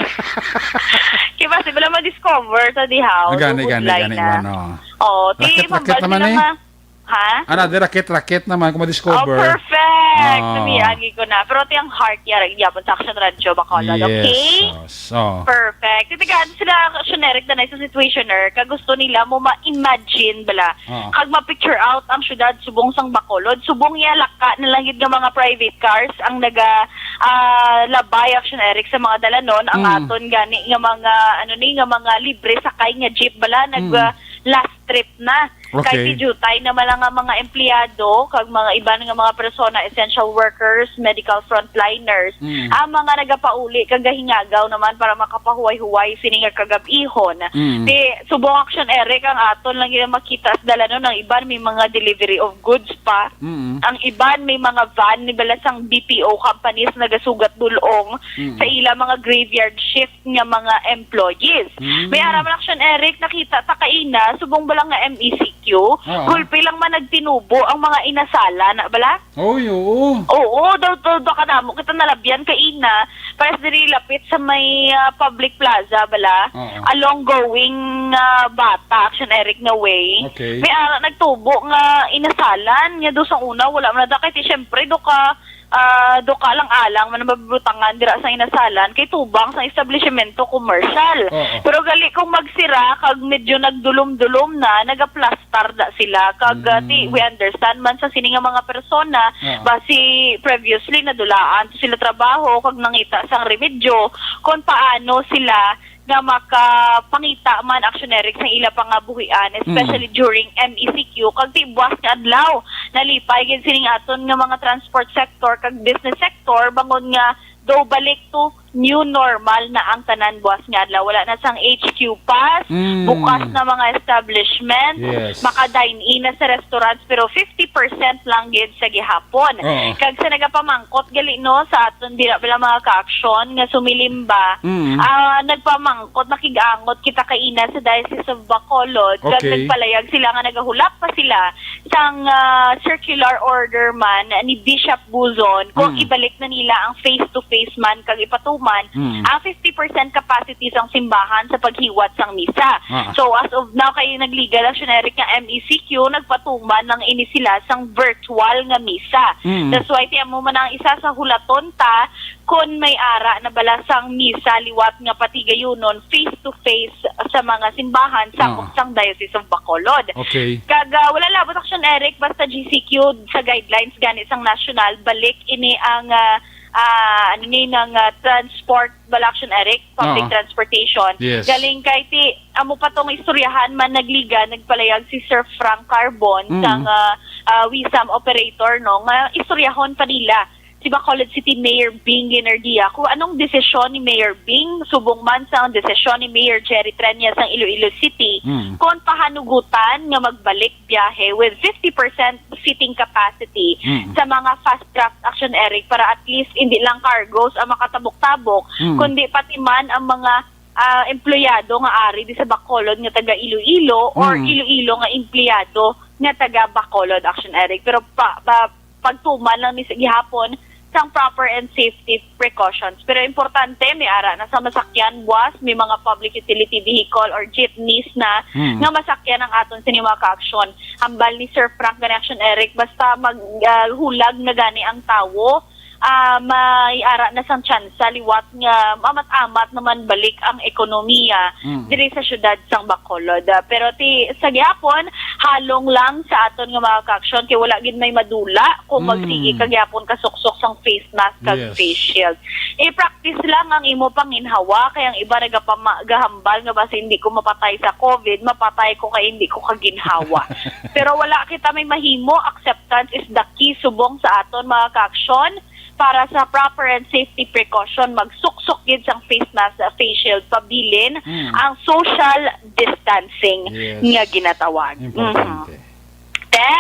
Di ba, si Bala ma-discover sa dihaw, Gani, so good gani, line gani, na. Ano. Oh, di Rakit-rakit mambal naman, sila eh. Ma-, Ha? Ana, di rakit-rakit naman kung ma-discover. Oh, perfect. Ah. Tumiyagi ko na. Pero ati ang heart niya, right? Yapon sa Action Radio, Bacolod, Yes, okay? Sus. Oh. Perfect. Titigaan sila, Action Eric, danay sa situationer, kag gusto nila mo ma-imagine bala. Oo. Kag ma-picture out ang syudad subong sang Bacolod. Subong iya laka na lang gid nga mga private cars ang naga, ah, labay, Action Eric, sa mga dalanon. Ang Mm. Aton gani nga mga, ano ni, nga mga libre sakay nga jeep bala, nag, Mm. ah, last trip na. Okay. Kay si Jutay na man lang ang mga empleyado, kag mga iban nga mga persona, essential workers, medical frontliners, Mm. ang mga nagapauli kag gahingagaw naman para makapahuway-huway sini nga kagab-ihon. Mm. Di, subong Action Eric ang aton lang yung makita sa dalanon, ang iban may mga delivery of goods pa. Mm. Ang iban may mga van ni balasang B P O companies nagasugat dulong Mm. sa ila mga graveyard shift nga mga employees. Mm. May ara man, Action Eric, nakita ta kaina, subong ba lang nga M E C Q, Oo. Gulpi lang man nagtinubo ang mga inasala, na bala? Oy, oo. Oo, daw, daw, daw kadamo kita nalabyan kaina, pares diri lapit sa may, ah, public plaza, bala? Oo. Along going, ah, Bata, Action Eric nga way. Okay. May ara nagtubo nga inasalan, nga daw sang una, wala man na, kay ti, syempre, do ka, ah, duka lang alang man ang mabutangan dira sa inasalan kay tubang sa establishmento komersyal. Oo. Pero gali kung magsira kag medyo nagdulom-dulom na, nagaplastar da sila. Kag, ah, ti, Mm. we understand man sa sini nga mga persona, Oo. basi previously nadulaan to sila trabaho kag nangita sang remedyo kung paano sila nga makapangita man, Action Eric, sa ila pangabuhian, especially Mm. during M E C Q, kag ti buas nga adlaw. Nalipay gid sining aton nga mga transport sector kag business sector, bangon nga daw balik to new normal na ang tanan buwas nga adlaw. Wala na sang H Q pass, Mm. bukas na mga establishment, Yes. maka-dine-in na sa restaurants, pero fifty percent lang gid sa gihapon. Oo. Kag sa nagapamangkot gali, no, sa aton dira bala mga ka-aksyon nga sumilimba, Mm. ah, nagpamangkot, nakig-angot kita kaina sa Diocese of Bacolod, kag Okay. nagpalayag sila nga nagahulap pa sila sang, ah, circular order man ni Bishop Buzon kung Mm. ibalik na nila ang face-to-face man kag ipatuman Mm. ang fifty percent capacity sang simbahan sa paghiwat sang misa. Ah. So, as of now, kay nagliga lang siya, Eric, nga M E C Q, nagpatuman lang ini sila sang virtual nga misa. Mm. That's why, ti amo man ang isa sa hulaton ta, kon may ara na bala sang misa liwat nga patigayunon face-to-face sa mga simbahan sakop Oo. sang Diocese of Bacolod. Okay. Kag, ah, wala labot aksyon, Eric, basta G C Q sa guidelines gani sang nasyonal, balik ini ang, ah, ah, ano ni, nang, ah, transport, wala aksyon, Eric, public Oo. transportation. Yes. Galing kay ti, amo pa tong istoryahan man nagliga, nagpalayag si Sir Frank Carbon Mm. sang, ah, ah, WISAM operator, no, nga istoryahon pa nila si Bacolod City Mayor Bing Guinardia kung anong desisyon ni Mayor Bing subong man sang desisyon ni Mayor Jerry Treñas sang Iloilo City Mm. kon pahanugutan nga magbalik biyahe with fifty percent seating capacity Mm. sa mga fast craft aksyon, Eric, para at least hindi lang cargos ang makatabok-tabok, Mm. kundi pati man ang mga, ah, empleyado nga ari di sa Bacolod nga taga Iloilo or Mm. Iloilo nga empleyado nga taga Bacolod aksyon, Eric. Pero pa, pa, pagtuman lang ni sa gihapon sang proper and safety precautions. Pero importante, may ara na sa masakyan, buwas, may mga public utility vehicle or jeepneys na Hmm. nga masakyan ang aton sini mga ka-aksyon. Hambal ni Sir Frank gani aksyon, Eric, basta mag, ah, hulag na gani ang tawo, ah, may ara na sang tsansa liwat nga mamat-amat naman balik ang ekonomiya Hmm. diri sa syudad sang Bacolod. Ah, pero ti, sa gihapon, halong lang sa aton nga mga ka-aksyon kay wala gid may madula kung Mm. magsigi ka gyapon kasuksok sang face mask kag Yes. face shield. I-practice lang ang imo panginhawa, kay ang iba nagapama-, gahambal nga basi hindi ko mapatay sa covid, mapatay ko kay hindi ko kaginhawa. Pero wala kita may mahimo, acceptance is the key subong sa aton mga ka-aksyon. Para sa proper and safety precaution, magsuksok gid sang face mask, face shield, pabilin Mm. ang social distancing Yes. nga ginatawag. Importante. Mhm. Te?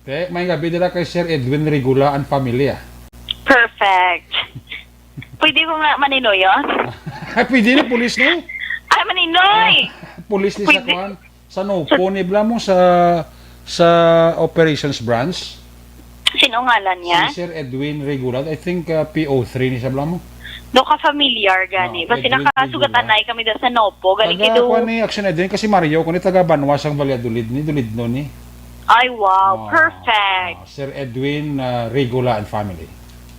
Te, may gabi dira kay Sir Edwin Regula and pamilya. Perfect. Pwede ko nga maninoy, oh? Ay, pwede na, pulis ni. Ay, maninoy! Ah, pulis ni sa Pwede. kuan. Sa Nopo ni bala mo sa, sa operations branch? Sino ngalan niya? Si Sir Edwin Regular. I think, uh, P O three ni sa bala mo. Do ka familiar gani? Oh, Basi Edwin nakasugatanay Regular. kami da sa Nopo. Galing Taga kido. kuan ni Action Edwin kasi Mario, kani taga Banwa sang Valladolid ni, Dulidno ni. Ay, wow. Oh, Perfect. oh, Sir Edwin, uh, Regula and family.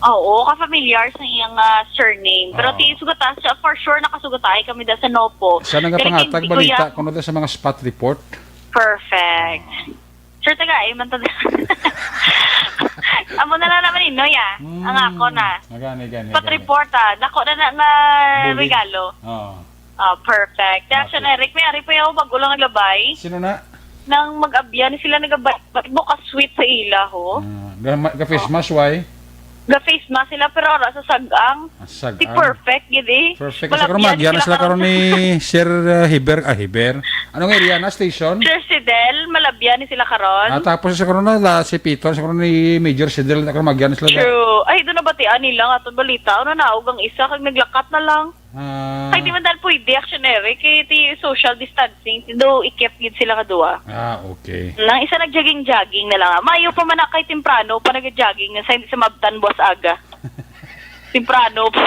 Oo, ka-familiar sa iyang, ah, surname. Pero Oo. ti sugata, sa, for sure, nakasugataay kami da sa Nopo. Sa Galing nagapangatag kay balita, Kuya. kuno da sa mga spot report. Perfect. Sure, taga, eh, man to. Amo na lang naman, Inoy, ah. Mm. Ang ako na. Nagani, gani, Spot gani. report, ah. Dako na na, na Bulid. regalo. Oo. Ah, perfect. Kaya siya Okay. na, Eric, may ari pa yung bago lang naglabay. Sino na? Nang mag-abyan sila, nagabay, ba't mo ka-sweet sa ila, ho? Ah, ga-, ma-, ga-face Oh. mask, why? Ga-face mask sila, pero ara sa sag-ang. Ah, sag-ang. Di perfect, gid eh. Perfect. Malapyan Sa karon, magyan na sila sila karon karon. ni Sir, uh, Hiber, ah, Hiber. Anong area na station? Sir Sidel, malabyan ni sila karon. Ah, tapos sa karon na, la, si Pito, sa karon ni Major Sidel, na karon magyan na sila. True. Ay, doon nabatian nila nga itong balita. Ano, naog ang isa, kag naglakat na lang. Ah. Ay, di man dahil pwede, action, Eric. Kay ti social distancing, do ikip gid sila nga duwa. Ah, okay. Nang isa nag-jogging-jogging na lang. Mayo pa man na kay temprano pa nag-jogging na sa hindi sa mabtan buwas aga. Temprano pa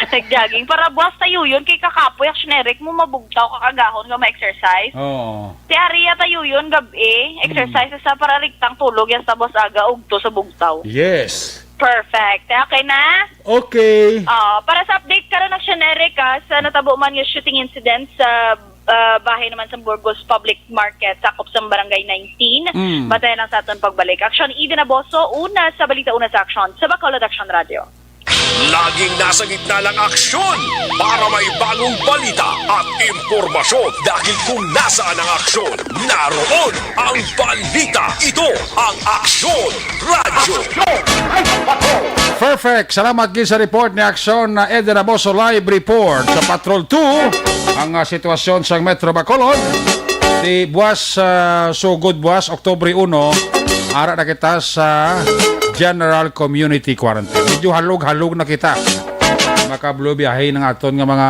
nag-jogging. Para buwas tayo yun, kay kakapoy, action, Eric, mo mabugtaw ka kagahon nga ma-exercise. Oo. Ti area tayo yun, gabi, exercise sa para riktang tulog yan sa buwas aga, ugto sa bugtaw. Yes. Perfect. Okay na? Okay. Ah, para sa update karon, Action Eric, ah, sa natabo man nga shooting incident sa, ah, bahay naman sa Burgos Public Market, sakop sa Barangay nineteen. Mm. Bantayan lang sa aton pagbalik. Action, Eden Aboso, una sa Balita, una sa Action, sa Bacolod Action Radio. Laging nasa gitna ng aksyon para may bagong balita at impormasyon, dahil kung nasaan ang aksyon, naroon ang balita. Ito ang Aksyon Radyo. Perfect. Salamat gid sa report ni Aksyon na Eden Aboso. Live report sa Patrol two. Ang, ah, sitwasyon sa Metro Bacolod. Di buwas, ah, sugod buwas, Oktubre uno, ara na kita sa General Community Quarantine. Medyo halog-halog na kita. Makablo biyahe ng aton nga mga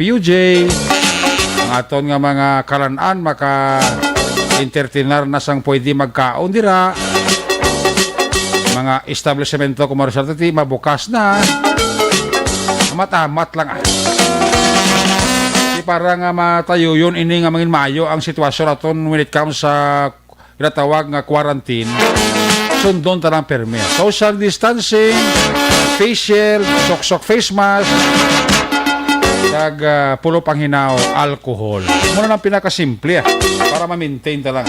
P U J, ang aton nga mga kalan-an, maka-entertainar na sang pwede magkaon dira. Mga establishmento komersyal ti mabukas na. Amat-amat lang, ah. Di para nga matayo yun, ini nga mangin maayo ang sitwasyon naton when it comes sa ginatawag nga quarantine. Sundon ta lang permi. Social distancing, facial, sok-sok face mask, kag, ah, pulop ang hinaw, alcohol. Muna lang pinakasimple, ah, para ma-maintain ta lang.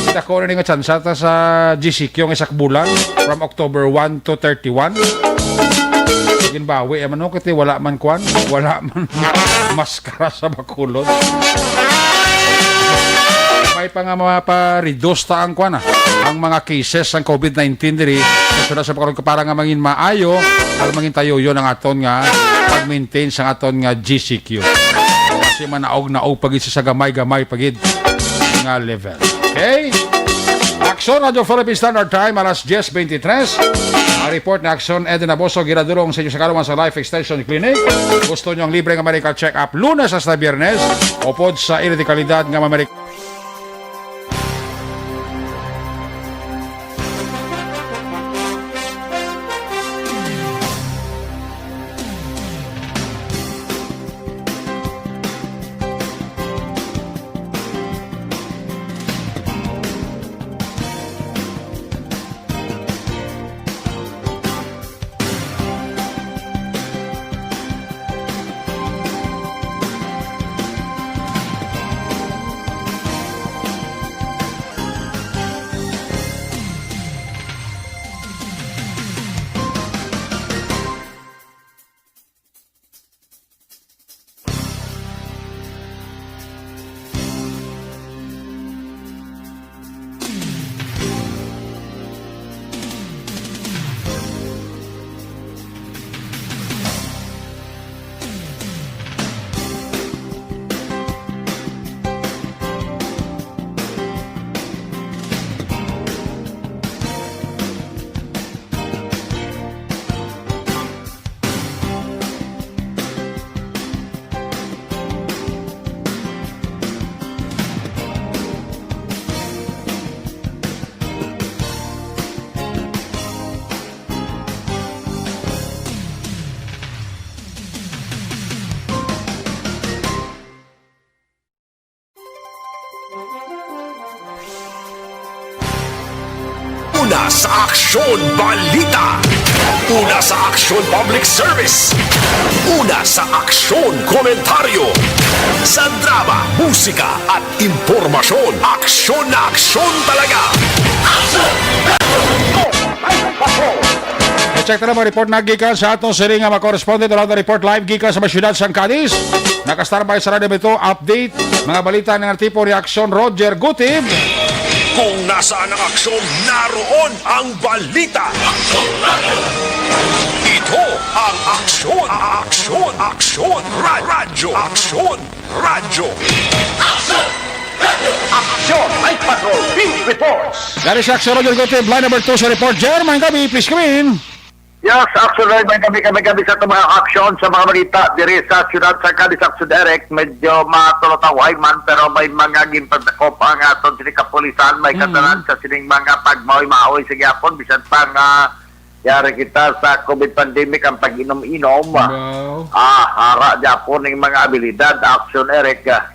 Kita ko na nga tsansa ta sa G C Q ang isa ka bulan, from October one to thirty-one. Ginbawi, eh, man, no? Kasi wala man kwan, wala man maskara sa Bacolod. May pa nga mga pa-reduce ta ang kwan, ah, ang mga cases sang COVID nineteen diri. So, nasa Bacolod, para nga mangin maayo, para mangin tayo yun ang aton nga pag-maintain sa aton nga G C Q. Kasi manaog-naog pa gid sa gamay-gamay pa gid nga level. Okay? Aksyon, Radyo Philippine Standard Time, alas diyes beintitrés. Ang report ni Aksyon, Eden Aboso, ginadulong sa inyo sa kaluman sa Life Extension Clinic. Gusto nyo ang libre nga medical check-up Lunes hasta Biyernes, upod sa ilikalidad nga mga Una sa Aksyon Balita. Una sa Aksyon Public Service. Una sa Aksyon Komentaryo. Sa drama, musika, at impormasyon. Aksyon na aksyon talaga. I-check na lang mga report na gikan sa aton siring nga mga correspondent. Wala na report live gikan sa mga syudad sang Cadiz. Naka-standby sa Radyo Bito. Update, mga balita ng tipo, reaksyon, Roger Gutib. Kung nasaan ang aksyon, naroon ang balita. Ito ang Aksyon, Aksyon, Aksyon, Ra-, Radyo, Aksyon, Radyo. Aksyon! Night Patrol Beat Reports! Dari sa Aksyon, Roger Gutib, line number two sa report. Jer, maayong gabi, please come in. Yes, actually, may gabi, kami, gabi sa itong mga aksyon sa mga balita diri sa siyudad sa Cadiz, Aksyon Direct. Medyo matulotawhay man, pero may mga ginpadakop ang aton sining kapulisan. May Mm. katanan sa sining mga pagmaoy-maoy sa gyapon, bisan pa nga yari kita sa COVID pandemic ang pag-inom-inom. Wow. Ah, hara gyapon ning mga abilidad, Aksyon Eric, ah,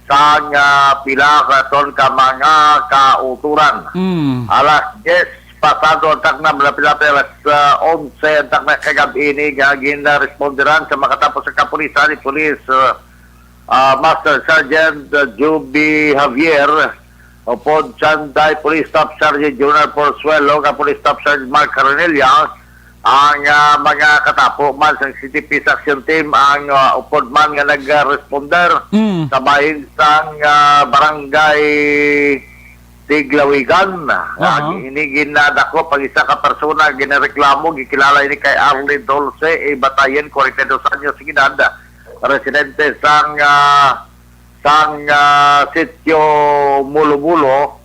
sang, ah, pila katon ka mga kauturan. Mm. Alas diyes pasado ang takna, malapit-lapit alas, ah, onse ang takna kagab-i ni nga ginresponderan sa makatapos sa kapulisan ni Police, ah, ah, Master Sergeant, ah, Juby Javier, upod Sanday Police Staff Sergeant Junior Porzuelo, ka Police Staff Sergeant Mark Caronilla, ang, ah, mga katapo man sang C T P Action Team, ang, ah, upod man nga nag-responder Mm. sa bahin sang, ah, barangay Tiglawigan. Aha. Ang ini ginadakop ang isa ka persona, ginareklamo, gikilala ini kay Arlene Dulce, eh, Batayan, forty-two anyos nga edad, residente sang, ah, sang, ah, sitio Mulo-Mulo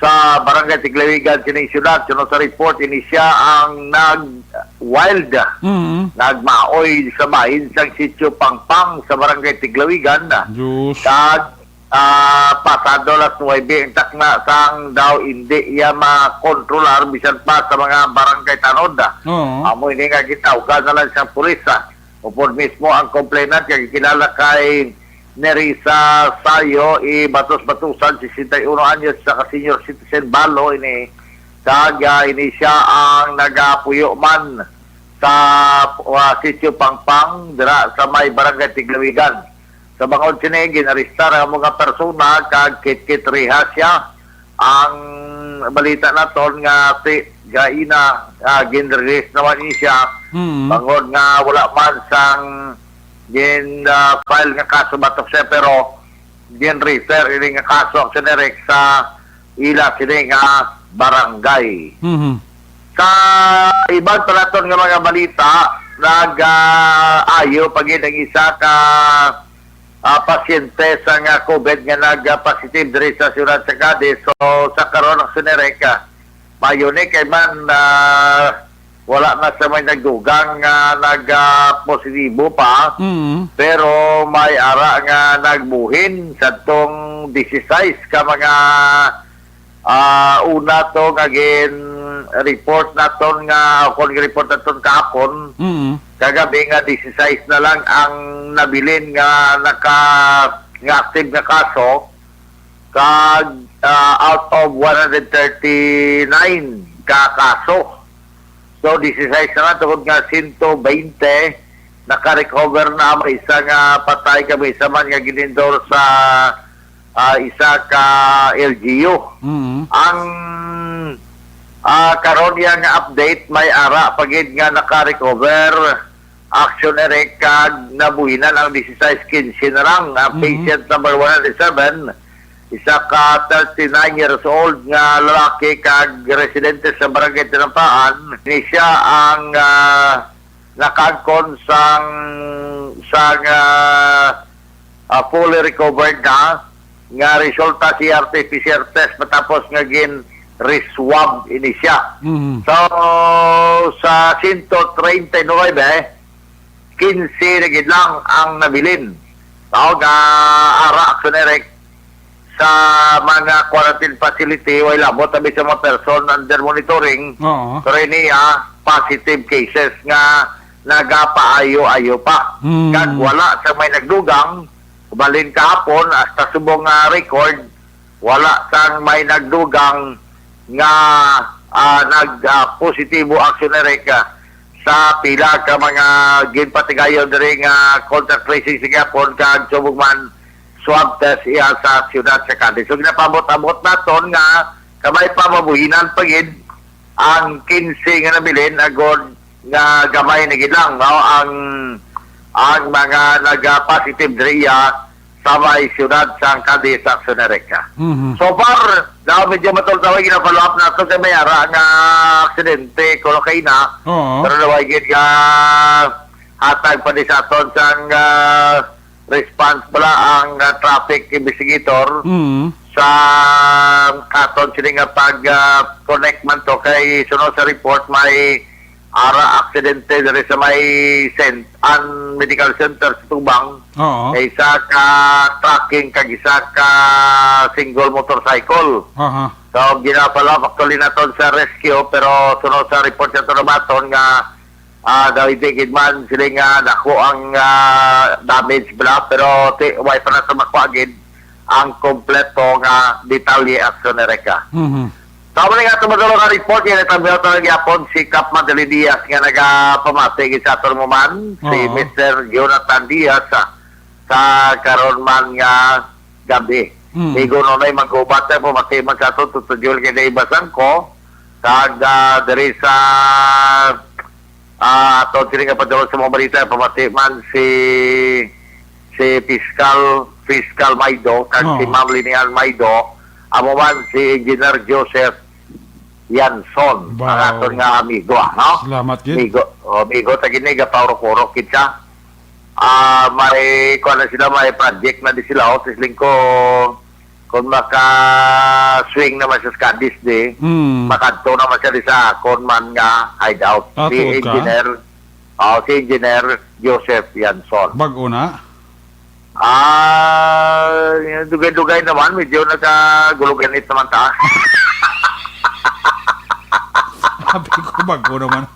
sa Barangay Tiglawigan sining siyudad. Suno sa report, ini siya ang nag-wild, Mm. nagmaoy sa bahin sang sitio Pangpang sa Barangay Tiglawigan. Diyos. Kag ah, pasado alas nuwebe ang takna, sang daw indi iya makontrolar bisan pa sa mga barangay tanod. Oo. Amo ini nga gitawgan na lang sang pulis, ah. Upod mismo ang complainant nga gikilala kay Nerissa Sayo, i Batos-Batusan, sesenta y uno anyos, sa ka senior citizen balo ini, kag, ah, ini siya ang nagapuyo man sa, ah, Sitio Pangpang, dira sa may Barangay Tiglawigan. Sa bangod sini, ginarestar ang mga persona kag kitkit rehas siya. Ang balita naton nga ti gaina, ah, gin-release naman ni siya, Mm. bangod nga wala man sang gin, ah, file nga kaso batok siya, pero gin-refer ini nga kaso, Action Eric, sa ila sini nga barangay. Mhm. Sa iban pa naton nga mga balita, nag, ah, ayo pa gid ang isa ka, ah, pasyente sa nga COVID nga nag-positive diri sa siyudad sa Cadiz. So, sa karon, Action Eric, ah, mayo ni kay man, ah, wala na sa may nagdugang nga nag, ah, positibo pa. Mm. Pero may ara nga nagbuhin sadtong dieciséis ka mga, ah, una to nga gin-report naton nga, o kon gin-report naton kahapon, Mm. kagabi nga dieciséis na lang ang nabilin nga naka-, nga active nga kaso. Kag, ah, out of one hundred thirty-nine ka kaso. So, dieciséis na lang, tungod nga sento baynte naka-recover na, may isa nga patay, kag may isa man nga gin-endorse sa, ah, isa ka L G U. Mm. Ang, ah, karon niya nga update, may ara pa gid nga naka-recover, Action Eric, kag nabuhinan ang dieciséis quince na lang. Ang Mhm. patient number one hundred seven, isa ka thirty-nine years old nga lalaki kag residente sa Barangay Tinampaan. Ini siya ang, ah, nakaangkon sang, sang, ah, ah, fully recovered na, nga resulta si R T P C R test matapos nga gin-reswab ini siya. Mhm. So, sa sento treinta y nuebe, quince na gid lang ang nabilin. Tawag, ah, ara, Action Eric, sa mga quarantine facility, way labot abi sa mga person under monitoring. Oo. Pero ini, ah, positive cases nga nagapaayo-ayo pa. Hmm. Kag wala sa may nagdugang, balin kahapon, hasta subong nga record, wala sang may nagdugang nga, ah, nag, ah, positibo, Action Eric, ah, sa pila ka mga ginpatigayon diri nga contact tracing sa gihapon kag subong man swab test iya sa siyudad sa Cadiz. So, ginapaabot-abot naton nga kamay pa, mabuhinan pa gid ang quince nga nabilin, agod nga gamay na gid lang, no, ang, ang mga naga-positive diri sa may siyudad sang Cadiz, Action Eric. Mhm. So far, daw medyo matultaway, gina-follow up nato kay may ara nga aksidente, kuno kaina. Oo. Pero naway gid nga hatag pa ni sa aton sang, ah, response pala ang, ah, traffic investigator Mhm. sa aton sini nga pag, ah, connect man to kay suno sa report may ara aksidente diri sa may Saint Ann Medical Center sa Tubang. Oo. Isa ka trucking kag isa ka single motorcycle. Aha. So, ginapalam actually naton sa rescue, pero sunod sa report sa Tunabaton nga, ah, daw hindi gid man sila nga dako ang, ah, damage bala, pero ti-, way pa nato makuha gid ang kompleto nga detalye, Action Erica. Mhm. Sa mga nga tumutulong nga report, yan ang tambal talaga yapon si Kap Madeline Diaz nga nagapamati gid sa aton mo man, si Oo. Mister Jonathan Diaz, ah, sa karon man nga gabi. Mm. Igo nunay magkubat ang pamati man sa aton, Tuto Joel, kay naibasan ko, kag, ah, diri sa Ah, ato sini nga padulong sa mga balita, pamati man si, si Fiscal, Fiscal Maido, kag si Oo. Ma'am Linian Maido, Amo man si Engineer Joseph Yanson, ang Wow. aton nga amigo, ah, no? Salamat gid. Amigo, oh, amigo ta gini, gapaurok-urok kita. Ah, may, kuwan na sila, may project na di sila, oh, siling ko, kung maka-swing naman siya sa Cadiz di, Mm. makadto naman siya di sa akon man nga hideout. Ah, Si tuod ka? Engineer, oh, si Engineer Joseph Yanson. Bag-o na? Ah, dugay-dugay naman, medyo nagkagulog-init naman ta. Sabi ko, bag-o naman.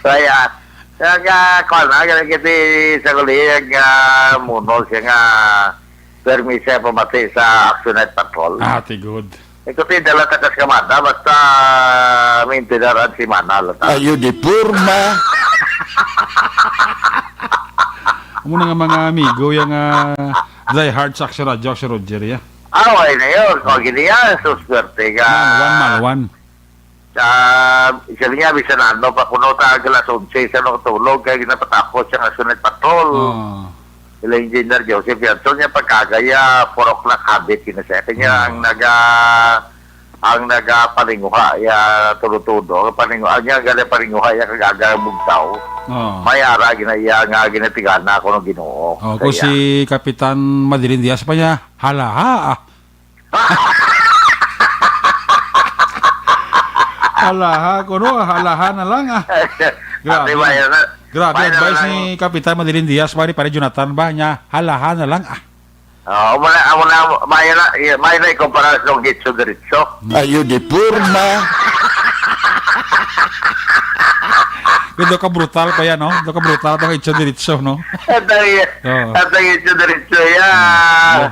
Kaya, kaya nga, kuwan na, kaya kasi sa huli, nga muno siya nga permi siya pamati sa Action Night Patrol. Ah, tigod. Eh, kasi dala ta kas kamada, basta may intindaran si Manal. Ayo di porma. Amo na nga mga amigo, yung, ah, die hard sa Action Radyo, si Roger, ya. Ah, okay na yun. Kung gini yan, suswerte ka. Malwan, malwan. Sa, sabi niya, bisan ano pa kuno ta, alas onse sa nung tulog, kaya ginapatapos siya nga sunod patrol. Oo. Sila Engineer Joseph Yanson, niya pagkagaya, four o'clock habit, yun na siya. Kanya Hmm. ang naga, ang nagapaninguha, ya, tudo-tudo. Ang paninguha, ang niya, gali paninguha, ya, kagaga ang bugtaw. Oo. May ara, gina, ya, nga, ginatigana ako ng Ginoo. Oh, kung Kaya si Kapitan Madeline Diaz pa niya, halaha, ah. Halaha, kuno, halaha na lang, ah. Grabe. Ate, bayan na. Grabe, Bayan na advice lang. ni Kapitan Madeline Diaz, pare, pare Jonathan ba niya, halaha na lang, ah. Oo, wala, wala, bayan na, bayan na ikumpara sa itso diretso. Ayo di porma. Pero ka brutal pa yan, no? Do ka brutal pa kay itso diretso, no? At ang, Oo. at ang itso diretso, ya. Oo.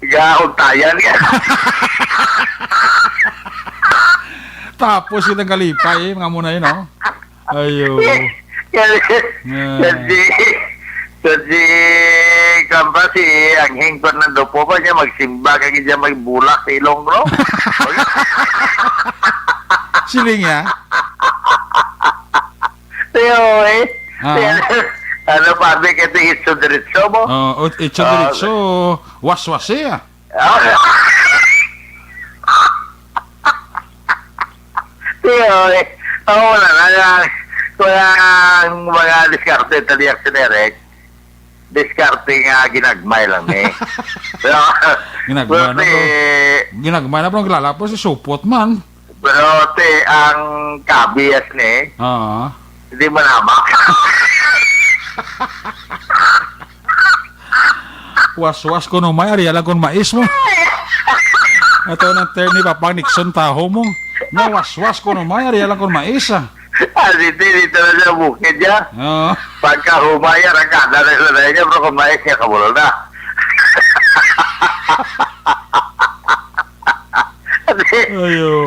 Ga, untayan ka. Tapos kitang kalipay, eh, mga muna yun, no? Ayo. Kasi, Ay. kasi, kasi, kamba si Anghing ko nang dupo pa niya, magsimba ka gid siya, magbulak sa ilong, bro. Siling niya? Tiyo, eh. Ah. Tiyo, ano, pabi ka ito, itso diretso mo? Oh, o, itso Ah. diretso, waswas eh, ah. Ah. Tiyo, eh. Oo, wala na, wala, wala ang mga diskarte, taliyak si Derek. Diskarte nga ginagmay lang, eh. Pero, Ginagmay na, pero, bro. eh, Ginagmay na, bro. Ang kilala po si Supot man. Pero, te, ang kabiyas ni, Oo. hindi manama. Waswas ko no may, ari lang kon mais mo. Ato nang term ni Papa Nixon taho mo. Nga waswas ko no may, ari lang kon mais, ah. Ah, dito, dito na sa bukid niya. Oo. Pagkahumaya, rangkada na sila na niya, pero kung mais niya, kabulol na. Ayo.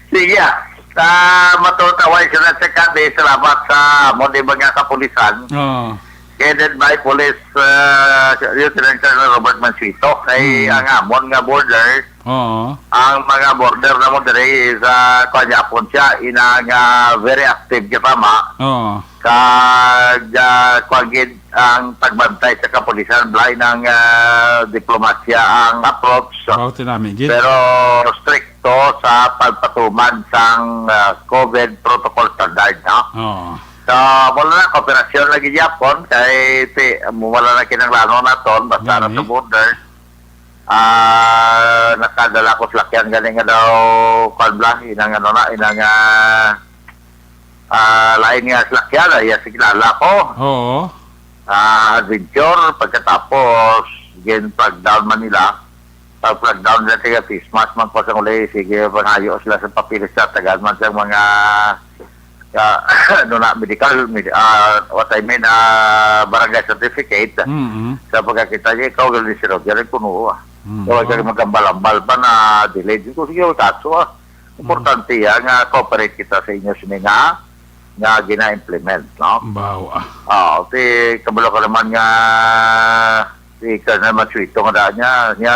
Sige, ah. Ah, matutaway sila sa kape. Salamat sa amon di mga kapulisan. Oo. Headed by Police, ah, Lieutenant Colonel Robert Mansueto. Kay Hmm. ang amon nga border, Oo. ang mga border na mo dire is, ah, kuwan niya, apon siya, ina nga very active kita, ma. Oo. Kag, ah, kuwan gid ang pagbantay sa kapulisan, balay ng, ah, diplomasya ang approach. Wow, tinami gid. Pero stricto sa pagpatuman sang, ah, COVID protocol standard, no? Oo. So, wala na, kooperasyon lagi gyapon, kay ti-, wala na kinahanglanon naton, basta Gani. na sa border. Ah, nakadala ko sa lakyan gani nga daw, kuwan bla, inang ano na, inang, ah, ah, lain nga salakyan, ay, ah, signala ko. Oo. Ah, adventure, pagkatapos, gin flag down man nila. Pag flag down nila, tiga face mask man ko sa uli, sige, pangayo sila sa papilis sa tagaan man sa mga, ah, ano na, medical, med-, ah, what I mean, ah, barangay certificate. Mm-hmm. Sa pagkakita niya, ikaw, galing si Roger, ay puno, ah. Mm. Kaya ka magambal-ambal pa na delayed. Ko, sige, kaso, ah. Importante yan nga cooperate kita sa inyo sini nga, nga gina-implement, no? Bawa. Ah, okay, kabalo ka naman nga si Colonel Masuito nga daan niya, niya,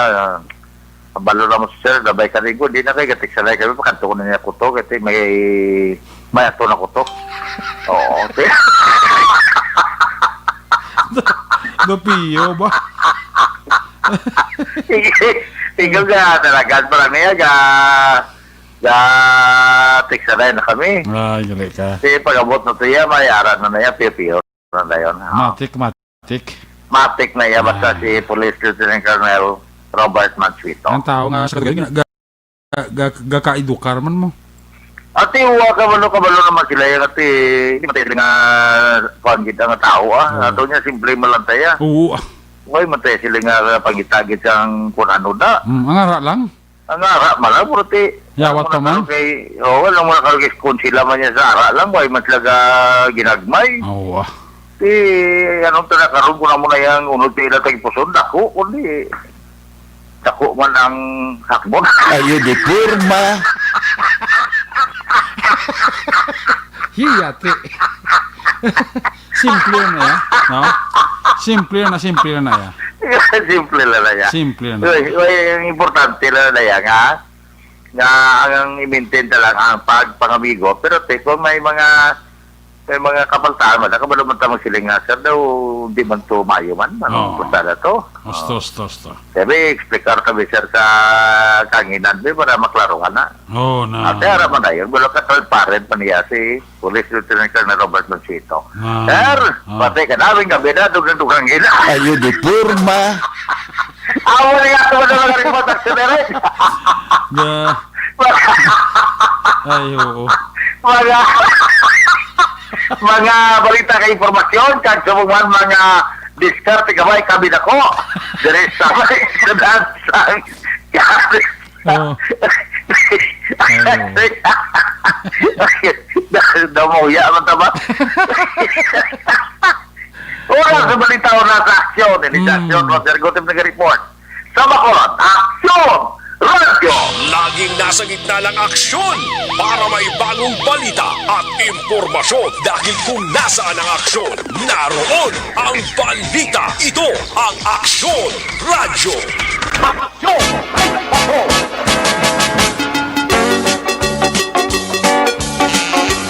kabalo naman si Sir, labay ka rin ko, di na kayo gatik sanay kami, pakanto ko na niya kuto, kasi may, may ato na kuto. Oo, okay. Dopiyo ba? Sige, Ikaw ga, talagan pa lang niya, ga, ga, text na na kami. Ay, gali ka. Kasi pag-abot na to iya, may ara na na iya, piyo-piyo na na yun. Ah. Matik, matik. Matik na iya, basta Ah. si Police Lieutenant Colonel Robert Mansueto. Ang tao nga sa kadugay, gina-, ga-, ga-, gakaedukar man mo. Ati, wa, kabalo, kabalo naman sila yan, ati, hindi matay sila nga, kuwan kita nga tao, ah. Oo. Ato niya, simple man lang tayo. Oo, ah. Way matay sila nga pagitagit sang kung ano na. Mm, ang ara lang. Ang ara man lang, pero ti, Yawat ang pa man? Mga kay, oh, wala mo na kay kung sila man niya sa ara lang, way man sila ga ginagmay. Oo, ah. Ti, anong tala karon ko na mo na yang unod sa ila tag puson, dako, kundi, dako man ang hakbon. Ayo di porma. Hiyati. Simple na ya, no? Simple na, simple na ya. Simple lang na ya. Simple na. Uy, uy, ang importante lang na ya nga, nga ang, ang i-maintain ta lang ang pagpangamigo. Pero te, kung may mga, may mga kabaltaan, wala ka ba naman tamang siling nga, sir, daw, di man to maayo man. Anong Oo. Punta na to? Osto, Oo. osto, osto. Sabi, explicar kami, sir, sa kanginan, di, para maklaro ka na. Oo, na. Ate, ara man na yun. Wala ka transparent pa niya si Police Lieutenant Colonel Robert Mansito. Ah, Sir, ah. Pati ka namin gabi na, dugang-dugang gina. Ayo di porma. Awa na nga ako na mga report at sinerin. Ga-, ay, oo. Mga, mga balita kay impormasyon, kag sa mga, mga diskarte gamay kami na ko. Diri sa may sa dansang. Oo. Ay, oo. Damuya man ta ba? Oras sa balita, oras sa aksyon. Ini si Mm. Aksyon, Roger Gutib nag-report. Sa Bacolod, Aksyon Radyo. Laging nasa gitna ng aksyon para may bagong balita at impormasyon. Dahil kung nasaan ang aksyon, naroon ang balita. Ito ang Aksyon Radyo.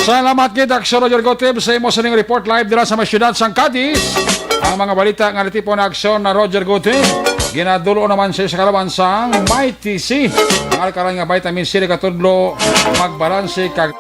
Salamat gid, Aksyon Roger Gutib, sa imo sining report live dira sa may siyudad sang Cadiz. Ang mga balita nga natipon na Aksyon na Roger Gutib, ginadulo naman sa, sa kalaban sang Mighty C. Ang alkaline nga vitamin C, nagkatudlo magbalanse kag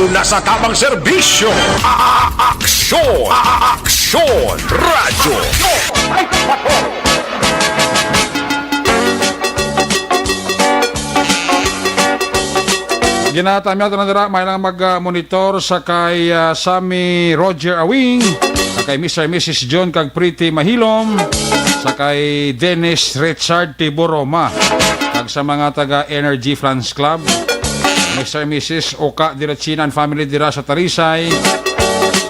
Una sa tamang serbisyo, a-, a-, aksyon, a-, aksyon, radyo. Ginatamyaw tanan dira, may lang mag, ah, monitor sa kay, ah, Sammy Roger Awing, sa kay Mister and Missus John kag Pretty Mahilom, sa kay Dennis Richard Tiburoma, kag sa mga taga Energy Friends Club, Mister and Missus Oka Dirachina and family dira sa Talisay.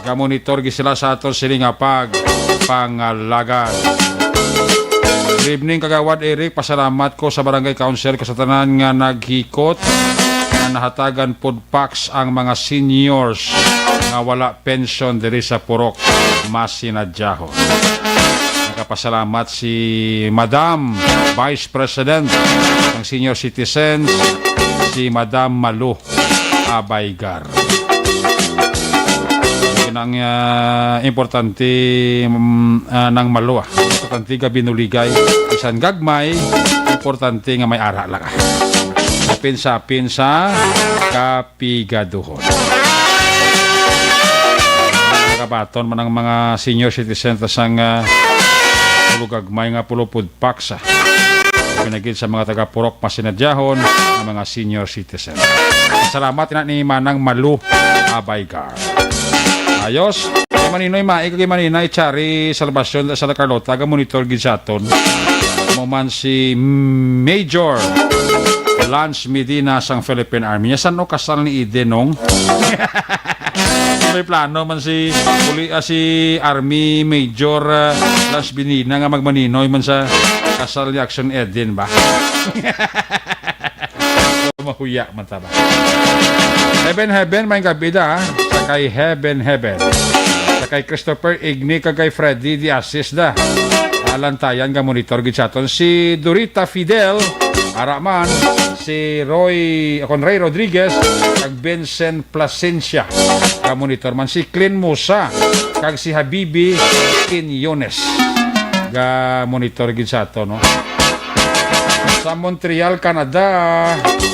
Gamonitor gid sila sa aton sini nga pagpangalagan. Good evening, Kagawad Eric. Pasalamat ko sa barangay council ko sa tanan nga naghikot nga nahatagan food packs ang mga seniors nga wala pension diri sa Purok Masinadyahon. Nagapasalamat si Madam Vice President ng Senior Citizens, si Madam Malu Abaygar. Yun ang, ah, importante, mm, ah, ng Malu, ah. Importante nga binuligay. Bisan gagmay, importante nga may ara lang, ah. Sapin-sapin sa kapigaduhon. Nakabaton man ang mga senior citizen ta sang, ah, pulugagmay nga pulo food packs, ah. Pinagid sa mga taga Purok Masinadyahon, ang mga senior citizen. Salamat na ni Manang Malu Abaygar. Ayos. Kay Maninoy Mai, kay Maninay Chari Salvacion sa La Carlota, ga-monitor gid sa aton. Mo man si Major Lance Medina sang Philippine Army. Nya, san o kasal ni Eden, nong? May plano man si, uli, ah, si Army Major, ah, Lance Medina nga magmaninoy man sa kasal ni Action Eden ba? Mahuya man ta ba? Heaven, heaven, may gabi da, ah. Sa kay Heaven, heaven. Sa kay Christopher Igni kag kay Freddy Diasis da. Alantayan nga monitor gid sa aton. Si Dorita Fidel, ara man, si Roy, Conrey Rodriguez, kag Vincent Plasencia. Ga monitor man si Clean Musa, kag si Habibi Quiñones. Ga monitor gid sa ato, no? Sa Montreal, Canada,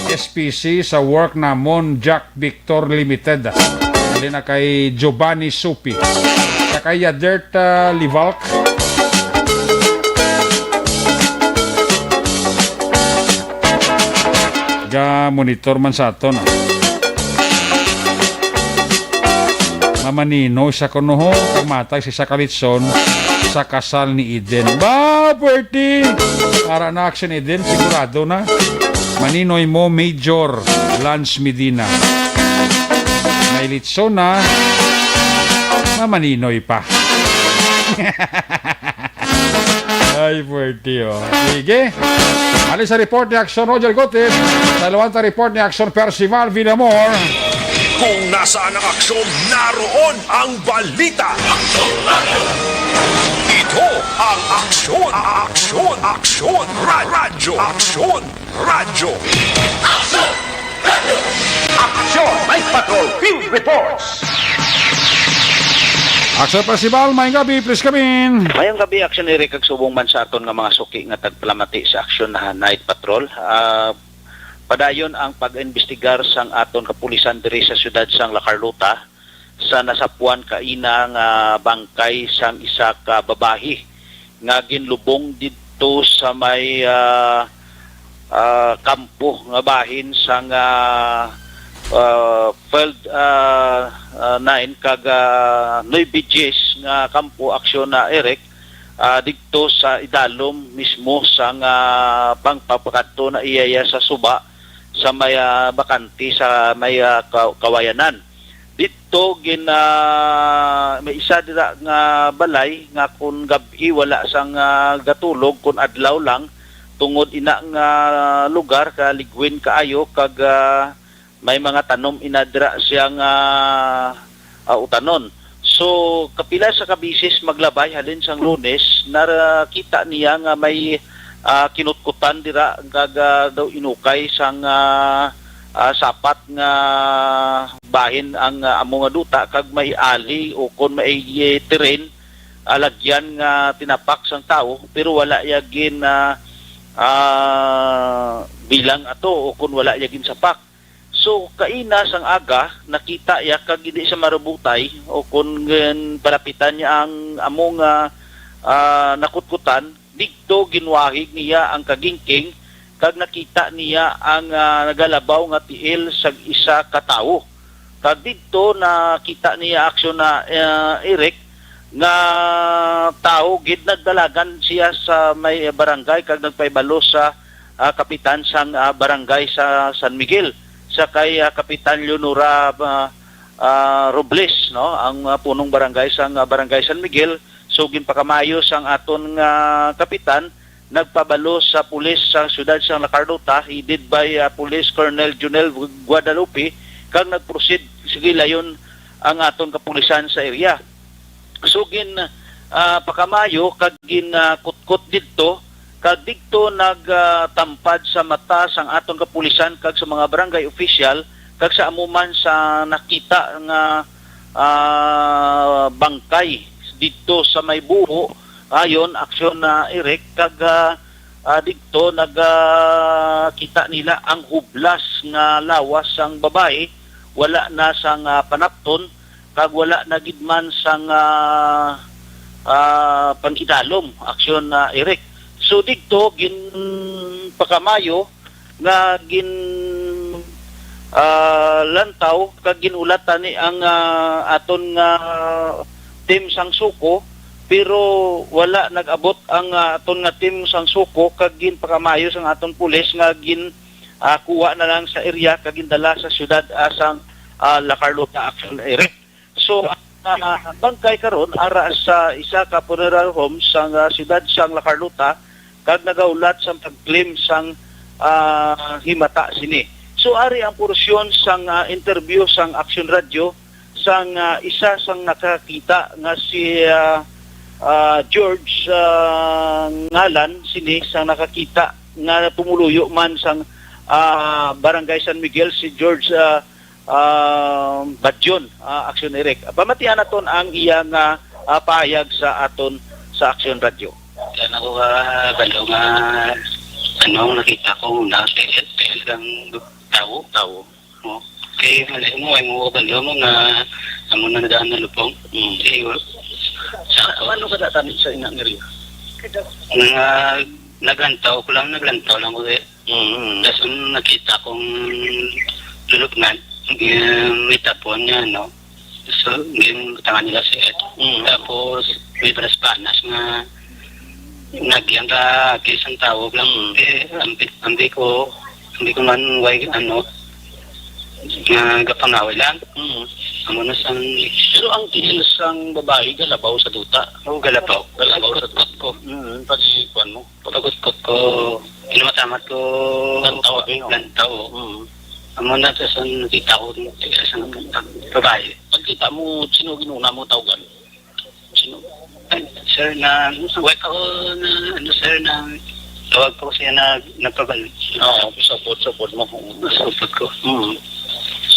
S P C sa work namon, Jack Victor Limited. Dali na kay Giovanni Supi. Sa kay Yadert, ah, Livalk. Ga monitor man sa aton, ah. Mamanino sa kuno ho, kag matag si sa kalitson sa kasal ni Eden. Ba, pwerte! Para na action, Eden, sigurado na. Maninoy mo, Major Lance Medina. May litson na, mamaninoy pa. Ay, pwerte, oh. Sige. Ali sa report ni Action Roger Gutierrez. Sa Luanta report ni Action Percival Villamor. Kung nasaan ang aksyon, naroon ang balita. Ito ang Aksyon, Aksyon, Aksyon, Ra- Radyo, Aksyon, Radyo. Aksyon! Night Patrol Field Reports! Action Percival, may gabi, please come in. Mayong gabi, Action Eric, kag subong man sa aton nga mga suki nga tagpalamati sa Action na Night Patrol. Ah, padayon ang pag-imbestigar sang aton kapulisan diri sa siyudad sang La Carlota sa nasapuan kaina nga bangkay sang isa ka babayi nga ginlubong didto sa may, ah, ah, kampo nga bahin sang, ah, ah, Field, ah, ah, nine kag, ah, nuebe dies nga kampo, Aksyon na Eric, ah, didto sa idalom mismo sang, ah, pangpapakadto na iya sa suba sa may, ah, bakante sa may, ah, Ka- Kawayanan. Didto gin, ah, may isa dira nga balay nga kun gab-i wala sang, ah, gatulog, kun adlaw lang, tungod ina nga lugar kaligwin kaayo kag, ah, may mga tanom ina dira siya nga, ah, utanon. So, kapila sa ka beses maglabay halin sang Lunes, nakita niya nga may, ah, kinutkutan dira kag, ah, daw inukay sang, ah, ah, sapat nga bahin ang, ah, amo nga duta kag may ali o kon may, eh, terrain, ah, lagyan nga tinapak sang tawo, pero wala ya gin, ah, ah, bilang ato o kon wala ya gin sapak. So, kaina sang aga, nakita ya kag hindi siya marabutay o kon gin palapitan niya ang amo nga, ah, nakutkutan, didto ginwahig niya ang kagingking kag nakita niya ang, ah, nagalabaw nga tiil sa isa ka tawo. Kag didto nakita niya, Aksyon na, ah, Eric, nga tawo gid, nagdalagan siya sa may barangay kag nagpahibalo sa, ah, kapitan sang, ah, barangay sa San Miguel, sa kay, ah, Kapitan Leonora, ah, ah, Robles, no, ang, ah, punong barangay sang, ah, Barangay San Miguel. So, ginpakamayo sang aton nga kapitan, nagpabalo sa pulis sa siyudad sang La Carlota, headed by, ah, Police Colonel Junel Guadalupe, kag nag-proceed sa gilayon ang aton kapulisan sa area. So, gin, ah, pakamayo kag gin, ah, kutkot didto, kag didto nagtampad sa mata sang aton kapulisan kag sa mga barangay official kag sa amo man sa nakita nga, ah, bangkay didto sa may buho. Ayon, Aksyon na Eric, kag, ah, ah, didto nagakita nila ang hublas nga lawas sang babayi, wala na sang, ah, panapton kag wala na gid man sang, ah, ah, pangidalom, Aksyon na Eric. So didto ginpakamayo nga gin, ah, lantaw kag ginhulat tani ang, ah, aton nga team sang SOCO, pero wala nag-abot ang, ah, aton nga team sang SOCO kag ginpakamayo sang aton pulis nga gin, ah, kuha na lang sa area kag gindala sa siyudad, ah, sang, ah, La Carlota, Aksyon Eric. So, ah, bangkay karon ara sa isa ka funeral home sa, ah, siyudad sang La Carlota kag nagahulat sang pag-claim sang, ah, himata sini. So, ari ang porsyon sang, ah, interview sang Aksyon Radyo sang, ah, isa sang nakakita nga si, ah, ah, George, ah, ngalan sini sang nakakita nga pumuluyo man sang, ah, Barangay San Miguel, si George, ah, ah, Badyon, ah, Action Eric. Pamatian naton ang iya nga, ah, pahayag sa aton sa Action Radio. Yan ako ka balo nga ano nakita ko una sa F L kang tawo. Tawo. Oh. Kay malay mo, ay mo kabalo mo nga amo na nadaan na lupong. Mm. Kay, wa- sa Ano ka datan sa ina nga rin? Nga naglantaw ko lang, naglantaw lang ko eh. Mm. Tapos ang nakita kong lulubngan, yung may tapon niya, no? So, yung tangan nila sa Mm. Tapos, may panas-panas nga nagyang ka kisang tawag lang. Mm. Eh, ambi, ambi ko, ambi ko man, way, ano, nga gapangaway lang. Mm. Amo na sang Pero ang tiil sang babae galabaw sa duta. Oh, galabaw. Galabaw sa duta. Ko. Mm, pag-iikuan mo. Pagkagudkot ko, kinamatamat ko Lantaw, abi, no? Lantaw. Mm. Amo na sa sang nakita ko, tigas ang babae. Pagkita mo, sino ginuna mo tawgan? Sino? Ay, sir, na, wait ako na, ano, sir, na tawag ko siya na nagpabal. Oo, support, support mo. Support ko. Mm.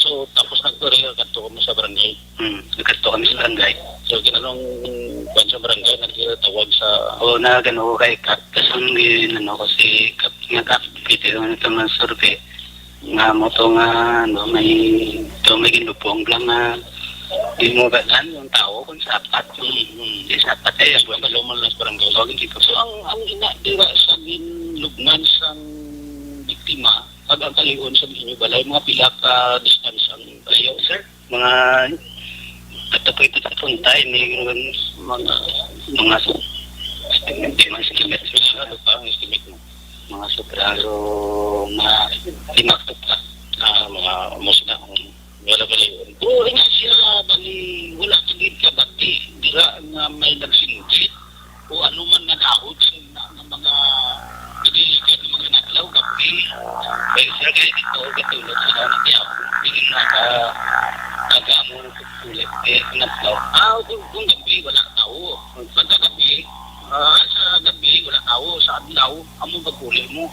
So, tapos nagpariya ka to mo sa barangay? Hmm, nagkadto kami sa barangay. So, kinanong kwan sa barangay, nagtawag sa Oo, na gano ko kay Kap. Tapos ang gin-, ano ko si Kap, nga Kap, pwede naman ito man survey. Nga mo to nga, ano, may, to may ginlupong lang nga di mo balaan yung tao kung sapat. Hmm, hmm. Di sapat eh. Ang buwan pa luman lang sa barangay. So, hindi ko. So, ang, ang ina, dira sa ginlubngan sang biktima, kag ang kalion sa inyo balay, mga pila ka distance ang layo, sir? Mga, ato po ito sa punta, ini mga, mga, mga estimate, mga estimate. Ano pa ang estimate mo? Mga sobrado, mga lima ka pa. Ah, mga musda, um, wala ba yun? Oo, ina siya, bali, wala ka gid ka bati, dira nga may nagsinggit. O ano man nga dahon sa ina nga mga nagilikan ng mga naglaw, gabi. Kaya siya kaya dito, katulog sa mga tiyapo, hindi na ka, nagamo ng pagkulit, eh, naglaw. Ah, kung, kung gabi, wala tao. Pagka gabi, ah, sa gabi, wala tao. Sa adlaw, amo pagkulit mo.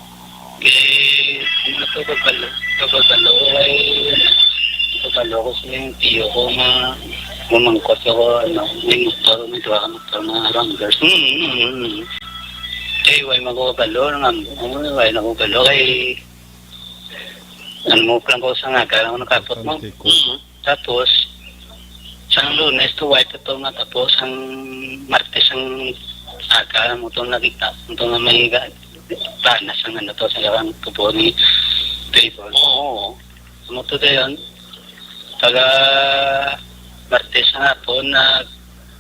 Eh, ano to, kabalo, kabalo, ay, kabalo ko sa yung tiyo ko nga mamangkot ako, ano, may motor, may duha ka motor, mga Wranglers. Mm, mm, mm. Eh, way magkabalo, nga, ano, way magkabalo, kay, ano mo, plan ko sa nga, kaya ako nakapot mo. Tapos, sang Lunes to white to nga, tapos ang Martes ang aga mo to nakita, mo to nga may ga-, panas ang ano to, sa ilang tubo ni Trevor. Oo. Mo to dayon, taga Martes nga po na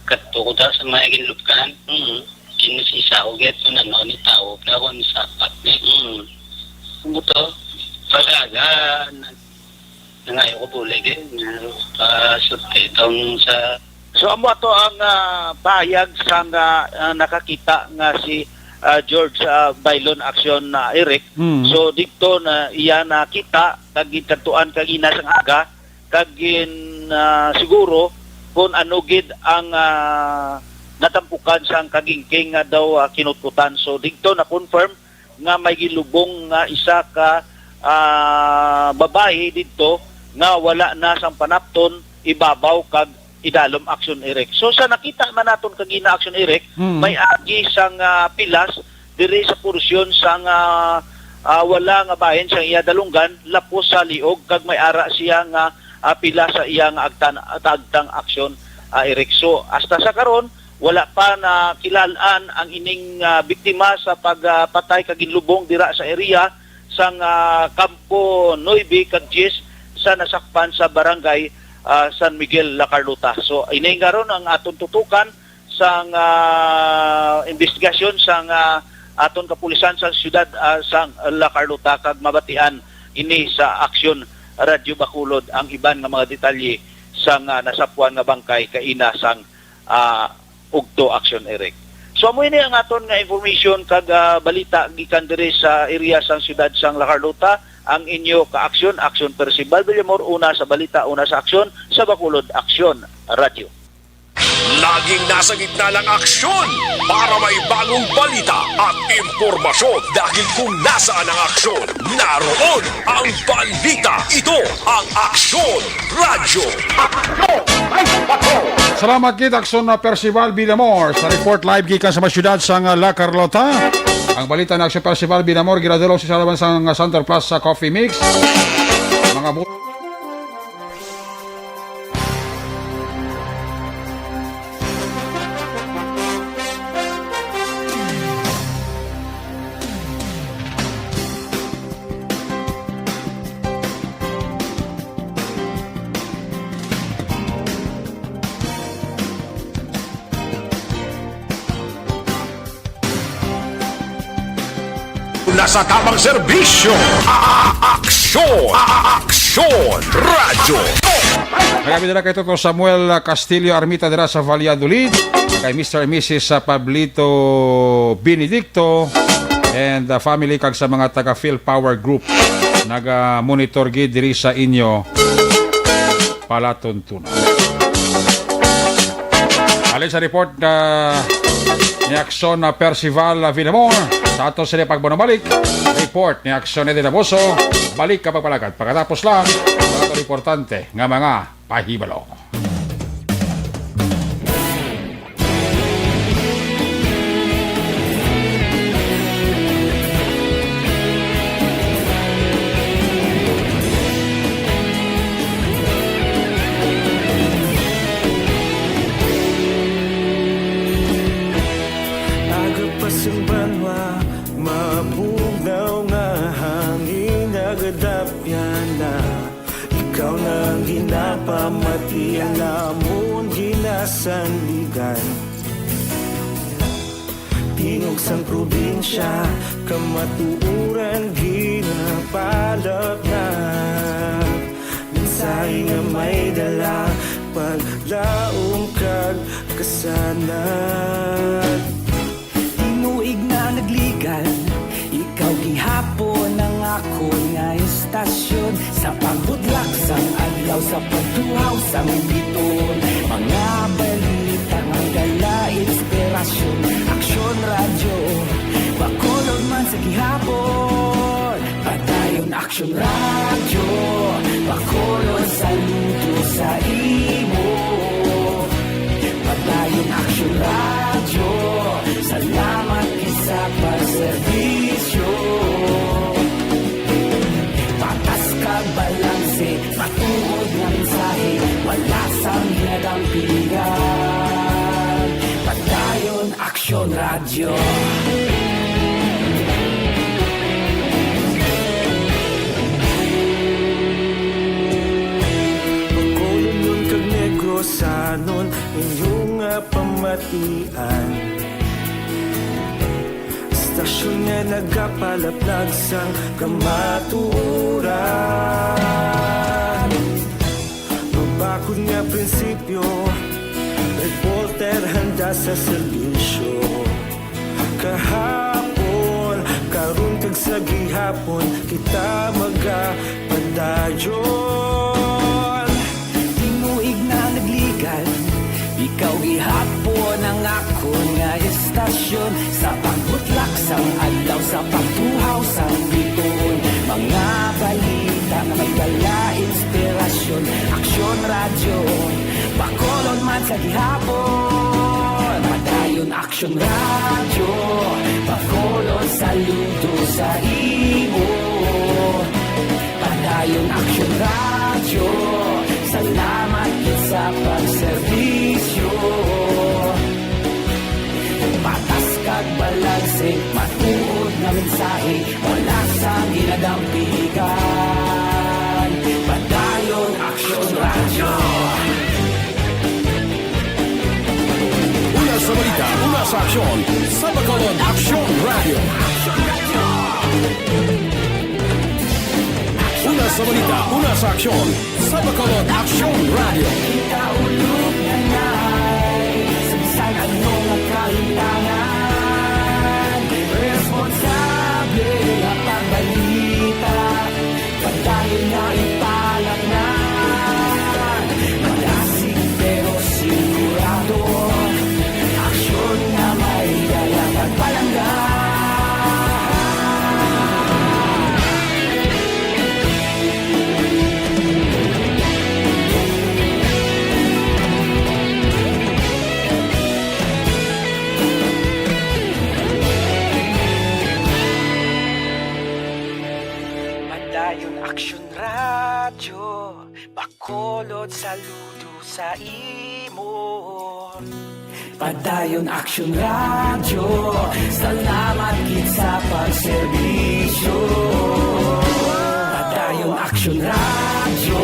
kadto ko daw sa mga ginlubkan. Mm. Kinusisa ko, get ko na no, ni tao, pero ako ni sapat ni. Mm. Mo to, pag-aga, na-, nangayo ko bulig eh, na, ah, sutay tong sa So, amo ato ang, ah, pahayag sang, ah, ah, nakakita nga si, ah, George, ah, Bailon Action, ah, Eric. Mm. So, dito na iya nakita, kag gintadtuan kag ina sang aga, kag gin, ah, siguro kung ano gid ang, ah, natampukan sang kagingking nga daw, ah, kinutkutan. So, dito na-confirm nga may gilubong nga isa ka, ah, babayi didto nga wala na sang panapton, ibabaw kag idalom, Action Eric. So, sa nakita man naton kagina, Action Eric, Mm. may agi sang, ah, pilas diri sa porsyon sang, ah, ah, wala nga bahin sang iya dalunggan, lapos sa liog, kag may ara siya nga, ah, pila sa iya nga agtan-, agtang, Action, ah, Eric. So, hasta sa karon, wala pa nakilal-an ang ining, ah, biktima sa pag, ah, patay kag ginlubong dira sa area sang, ah, Kampo nuebe kag diyes sa nasakpan sa barangay, ah, San Miguel, La Carlota. So, ini karon ang aton tutukan sang, ah, investigasyon sang, ah, aton kapulisan sa siyudad, ah, sang La Carlota, kag mabatian ini sa Aksyon Radyo Bacolod ang iban nga mga detalye sang, ah, nasapwan nga bangkay kaina sang, ah, ugto, Action Eric. So, amo ini ang aton nga information kag, ah, balita gikan diri sa area sang siyudad sang La Carlota. Ang inyo kaaksyon, Aksyon Percival Villamor, una sa balita, una sa aksyon, sa Bacolod Aksyon Radyo. Laging nasa gitna ng aksyon para may bagong balita at impormasyon, dahil kung nasaan ang aksyon, naroon ang balita. Ito ang Aksyon Radyo. Salamat gid, Aksyon na Percival Villamor, sa report live gikan sa mga syudad sang La Carlota. Ang balita ni Aksyon Percival Villamor ginadulong sa laman sang Center Plus sa Coffee Mix. Mga bu- Nasa tamang serbisyo. A-, a-, aksyon. A-, a-, aksyon. Radyo. Kaya dira kay Toto Samuel Castillo Armita dira sa Valladolid, kay Mister and Missus Pablito Benedicto and the family, kag sa mga taga Phil Power Group, naga-monitor gid diri sa inyo palatuntunan. Halin sa report, ah, ni Aksyon na Percival Villamor, sa ato sila pagbanabalik, report ni Aksyon Eddie Laboso. Balik ka pagpalagad. Pagkatapos lang, mga importante nga mga pahibalo. Aga pa sing banwa, mabugnaw nga hangin nagadapyan na. Ikaw na ang ginapamati, ang amon ginasandigan. Tingog sang probinsya, kamatuoran ginapalapnap. Mensahe nga may dala, paglaom kag kasanag. Tinuig na nagligan, ikaw gihapon ang akon nga istasyon. Sa pagbudlak sang adlaw, sa pagtuhaw sang biton, mga balita nga dala inspirasyon. Aksyon Radyo, Bacolod man sa gihapon. Padayon Aksyon Radyo, Bacolod, saludo sa imo. Padayon Aksyon Radyo, salamat gid sa pagserbisyo. Patas kag balanse, matuod nga mensahe, wala sang ginadampigan. Padayon Aksyon Radyo. Bacolodnon kag Negrosanon, inyo nga pamatian. Istasyon nga nagapalaplag sang kamatuoran. Mabakod nga prinsipyo, reporter handa sa serbisyo. Kahapon, karon, kag sa gihapon, kita magapadayon. Tinuig na nagligan, ikaw gihapon ang akon nga istasyon. Sa pagbutlak sang adlaw, sa pagtuhaw sang bituon, mga balita nga may dala inspirasyon. Aksyon Radyo, Bacolod man sa gihapon. Padayon Aksyon Radyo, Bacolod, saludo sa imo. Padayon Aksyon Radyo, salamat gid sa pagserbisyo. Patas kag balanse, matuod nga mensahe, wala sang ginadampigan. Padayon Aksyon Radyo. Una sa balita, una sa aksyon, sa Bacolod Aksyon Radyo. Una sa balita, una sa aksyon, sa Bacolod Aksyon Radyo. Kita ulog na nai, sa bisan ano nga kalimtangan, responsable nga pagbalita. Ayon Aksyon Radyo, Bacolod, saludo sa imo. Padayon Aksyon Radyo, salamat gid sa pagserbisyo. Padayon Aksyon Radyo,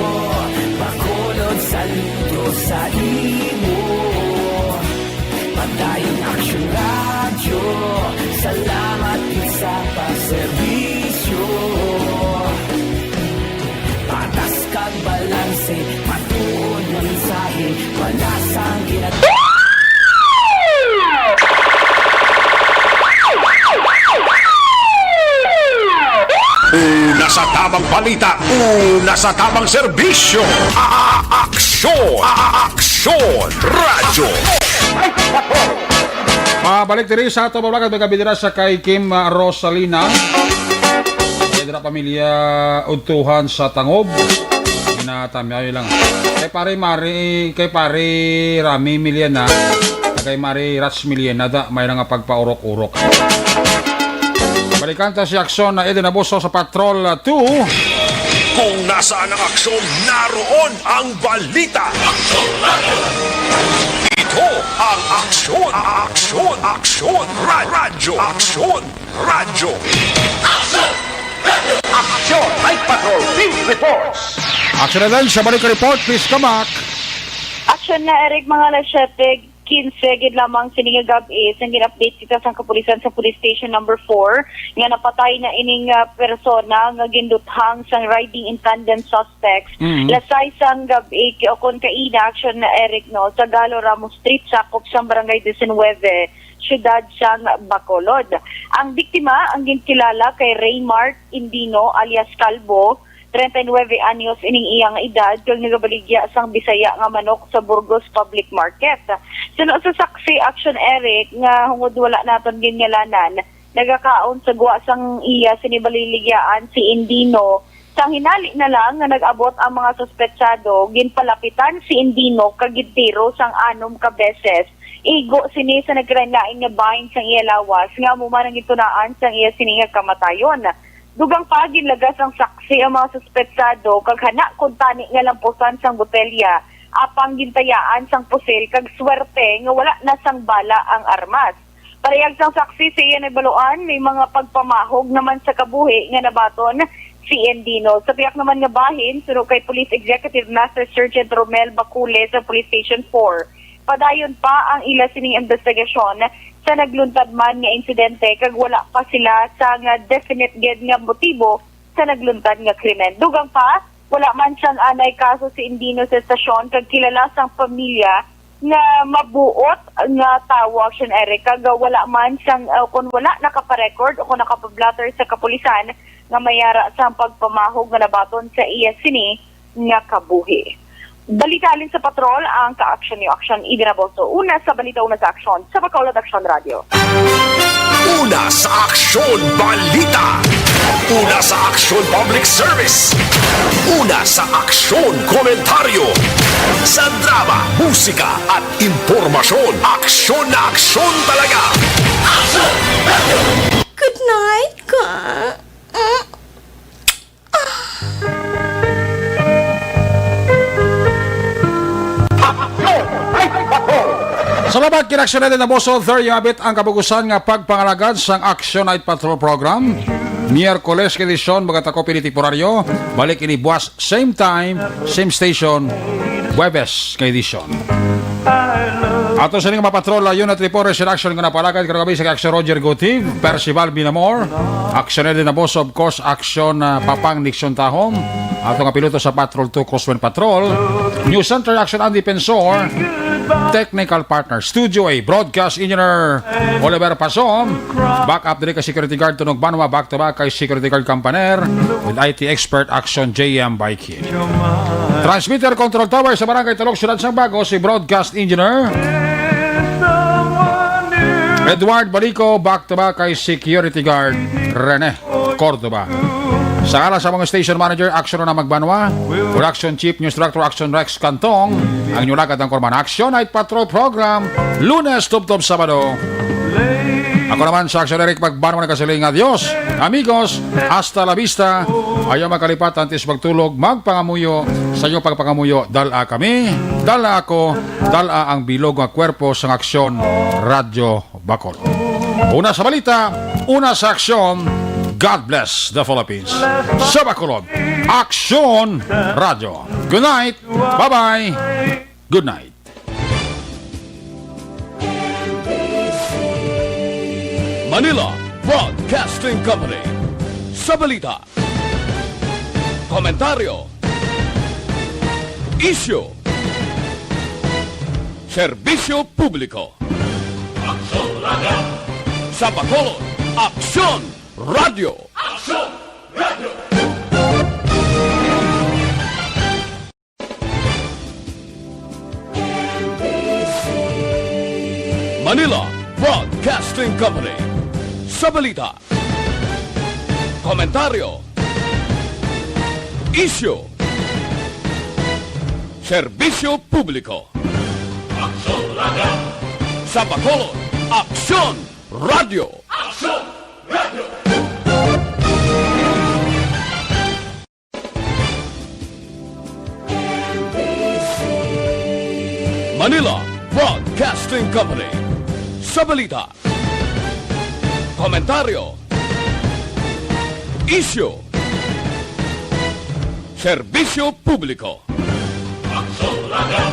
Bacolod, saludo sa imo. Padayon Aksyon Radyo, salamat gid sa pagserbisyo. Patas kag balanse, matuod nga mensahe, wala sang ginat- Una sa tamang balita, una sa tamang serbisyo. A-, a-, aksyon, a-, aksyon, radyo. Mabalik diri sa ato, mga vlogger, may kabidira sa kay Kim, ah, Rosalina. Kay dira pamilya Udtuhan sa Tangob. Ginatamiyaw lang. Kay pare Mari, kay pare Rami Miliana, kay Mari Rats Miliana, da, may nga pagpaurok-urok. Balikan ta si Aksyon na Eden Abuso sa Patrol, ah, two. Kung nasaan ang aksyon, naroon ang balita. Ito ang Aksyon, Aksyon, Aksyon, Ra-, Radyo, Aksyon, Radyo. Aksyon, Night Patrol, Field Reports. Aksyon na lang sa balik report, please, Kamak. Aksyon na, Eric, mga alas siyete quince gid lamang sini nga gab-i, sang gin-update kita sang kapulisan sa Police Station Number Four, nga napatay na ining, ah, persona nga ginduthang sang riding in tandem suspects. Mhm. Lasay sang gab-i, ki-, o kon kaina, Aksyon na, Eric, no, sa Galo Ramos Street, sakop sang Barangay Diecinueve, siyudad sang Bacolod. Ang biktima, ang ginkilala kay Raymart Indino alias Kalbo, treinta y nueve anyos ining iya nga edad, kag nagabaligya sang Bisaya nga manok sa Burgos Public Market. Suno sa saksi, Aksyon, Eric, nga hungod wala naton ginngalanan, nagakaon sa gwa sang iya sini baliligya si Indino. Sang hinali na lang nga nag-abot ang mga suspetsado, ginpalapitan si Indino kag gintiro sang anom ka beses. Igo sini sa nagkalain-lain nga bahin sang iya lawas, nga amo man ang gintunaan sang iya sini nga kamatayon. Dugang pa, ginlagas sang saksi ang mga suspetsado kag hana kuntani nga lampusan sang botelya, apang gintayaan sang pusil kag swerte nga wala na sang bala ang armas. Parehag sang saksi, sa iya nabaluan, may mga pagpamahog naman sa kabuhi nga nabaton si Indino. Sa pihak naman nga bahin, suno kay Police Executive Master Sergeant Romel Bacule sa Police Station four, padayon pa ang ila sining imbestigasyon sa nagluntad man nga insidente, kag wala pa sila sa nga definite gid nga motibo sa nagluntad nga krimen. Dugang pa, wala man sang anay kaso si Indino sa estasyon, kag kilala sang pamilya nga mabuot nga tawo, Aksyon, Eric, kag wala man sang, uh, kon wala nakaparecord o kon nakapablotter sa kapulisan nga may ara sang pagpamahog nga nabaton sa iya sini nga kabuhi. Balita halin sa patrol, ang ka-aksyon niyo, Aksyon Eden Abuso. Una sa balita, una sa aksyon, sa Bacolod Aksyon Radyo. Una sa aksyon, balita. Una sa aksyon, public service. Una sa aksyon, komentaryo. Sa drama, musika, at impormasyon, aksyon na aksyon talaga. Good night, ka. Mm. Salamat, kinaksyonan din na Boso. There you have it, ang kabugusan nga pagpangalagad sang Action Night Patrol Program. Miyerkules nga edisyon, mga takop ini temporaryo. Balik ini buwas, same time, same station, Huwebes nga edisyon. Ato sa ning mapatrol, yun at report, reaction nga napalagad, karong gabi sa Action Roger Gutiv, Percival Binamor, Action Eden Aboso, of course, Action, ah, Papang Nixon Tahom, ato nga piloto sa Patrol two Crosswind Patrol, News Center Action Andy Pensor, technical partner, Studio A, broadcast engineer, Oliver Pasom, backup diri kay security guard Tunog Banwa, back to back kay security guard Campaner, with I T expert Action J M Baiki. Transmitter control tower sa Barangay Talok, Siyudad sang Bago, si broadcast engineer Edward Balico, back to back kay security guard Rene Cordoba. Sa ngalan sa mga station manager, Action na Magbanwa, production chief, news director, Action Rex Cantong, ang inyong lagad ang Korman Action Night Patrol Program, Lunes tubtob Sabado. Ako naman sa Aksyon Eric, pagbanwa nagkasiling nga Dios. Amigos, hasta la vista. Ayaw magkalipat, antes magtulog, magpangamuyo. Sa inyo pagpangamuyo, dala kami, dala ako, dala ang bilog nga kwerpo sang Aksyon Radyo Bacolod. Una sa balita, una sa aksyon. God bless the Philippines. Sa Bacolod, Aksyon Radyo. Good night. Bye-bye. Good night. Manila Broadcasting Company. Sa balita, komentaryo, isyu, serbisyo publiko. Aksyon Radyo. Sa Bacolod, Aksyon Radyo. Aksyon Radyo. Manila Broadcasting Company. Sa balita, komentaryo, isyu, serbisyo publiko. Aksyon Radyo. Sa Bacolod, Aksyon Radyo. Aksyon Radyo. Manila Broadcasting Company. Sa balita, komentaryo, isyu, serbisyo publiko. Aksyon Radyo.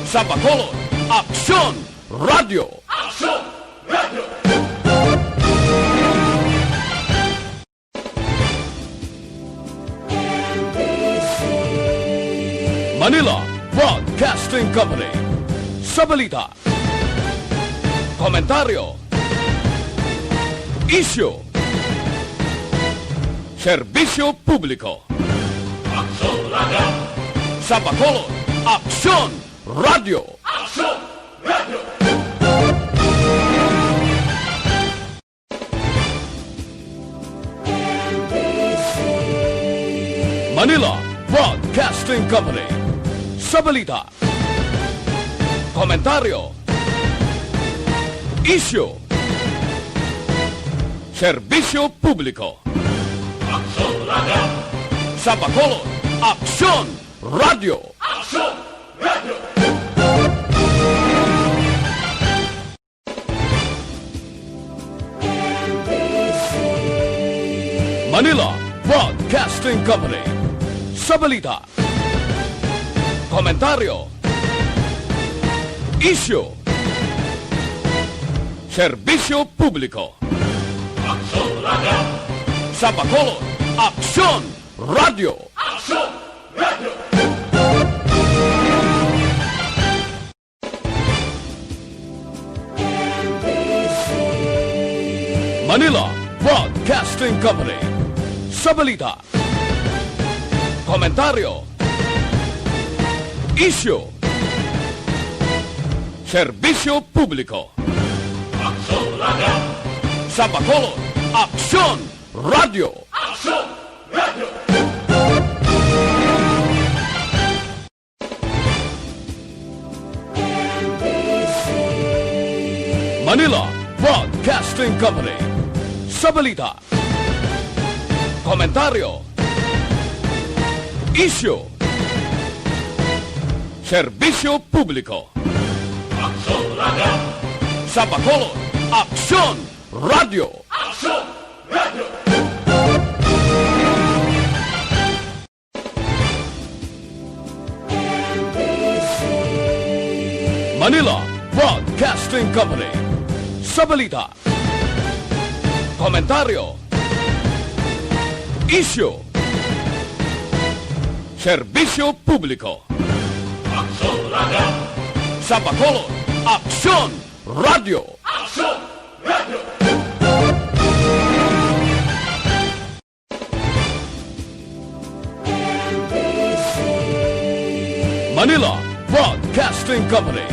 Sa Bacolod, Aksyon Radyo. Aksyon Radyo. Manila Broadcasting Company. Sa balita, komentaryo, isyu, serbisyo publiko. Aksyon Radyo. Sa Bacolod, Aksyon Radyo. Aksyon Radyo. Manila Broadcasting Company. Sa balita, komentaryo, isyu, serbisyo publiko. Aksyon Radyo. Sa Bacolod, Aksyon Radyo. Aksyon Radyo. Manila Broadcasting Company. Sa balita, komentaryo, isyu, serbisyo publiko. Aksyon Radyo. Sa Bacolod, Aksyon Radyo. Aksyon Radyo. Manila Broadcasting Company. Sa balita, komentaryo, isyu, serbisyo publiko. Aksyon Radyo. Sa Bacolod, Aksyon Radyo. Aksyon Radyo. Manila Broadcasting Company. Sa balita, komentaryo, isyu, serbisyo publiko. Aksyon Radyo. Sa Bacolod, Aksyon Radyo. Aksyon Radyo. Manila Broadcasting Company. Sa balita, komentaryo, isyu, serbisyo publiko. Aksyon Radyo. Sa Bacolod, Aksyon Radyo. Aksyon Radyo. Manila Broadcasting Company.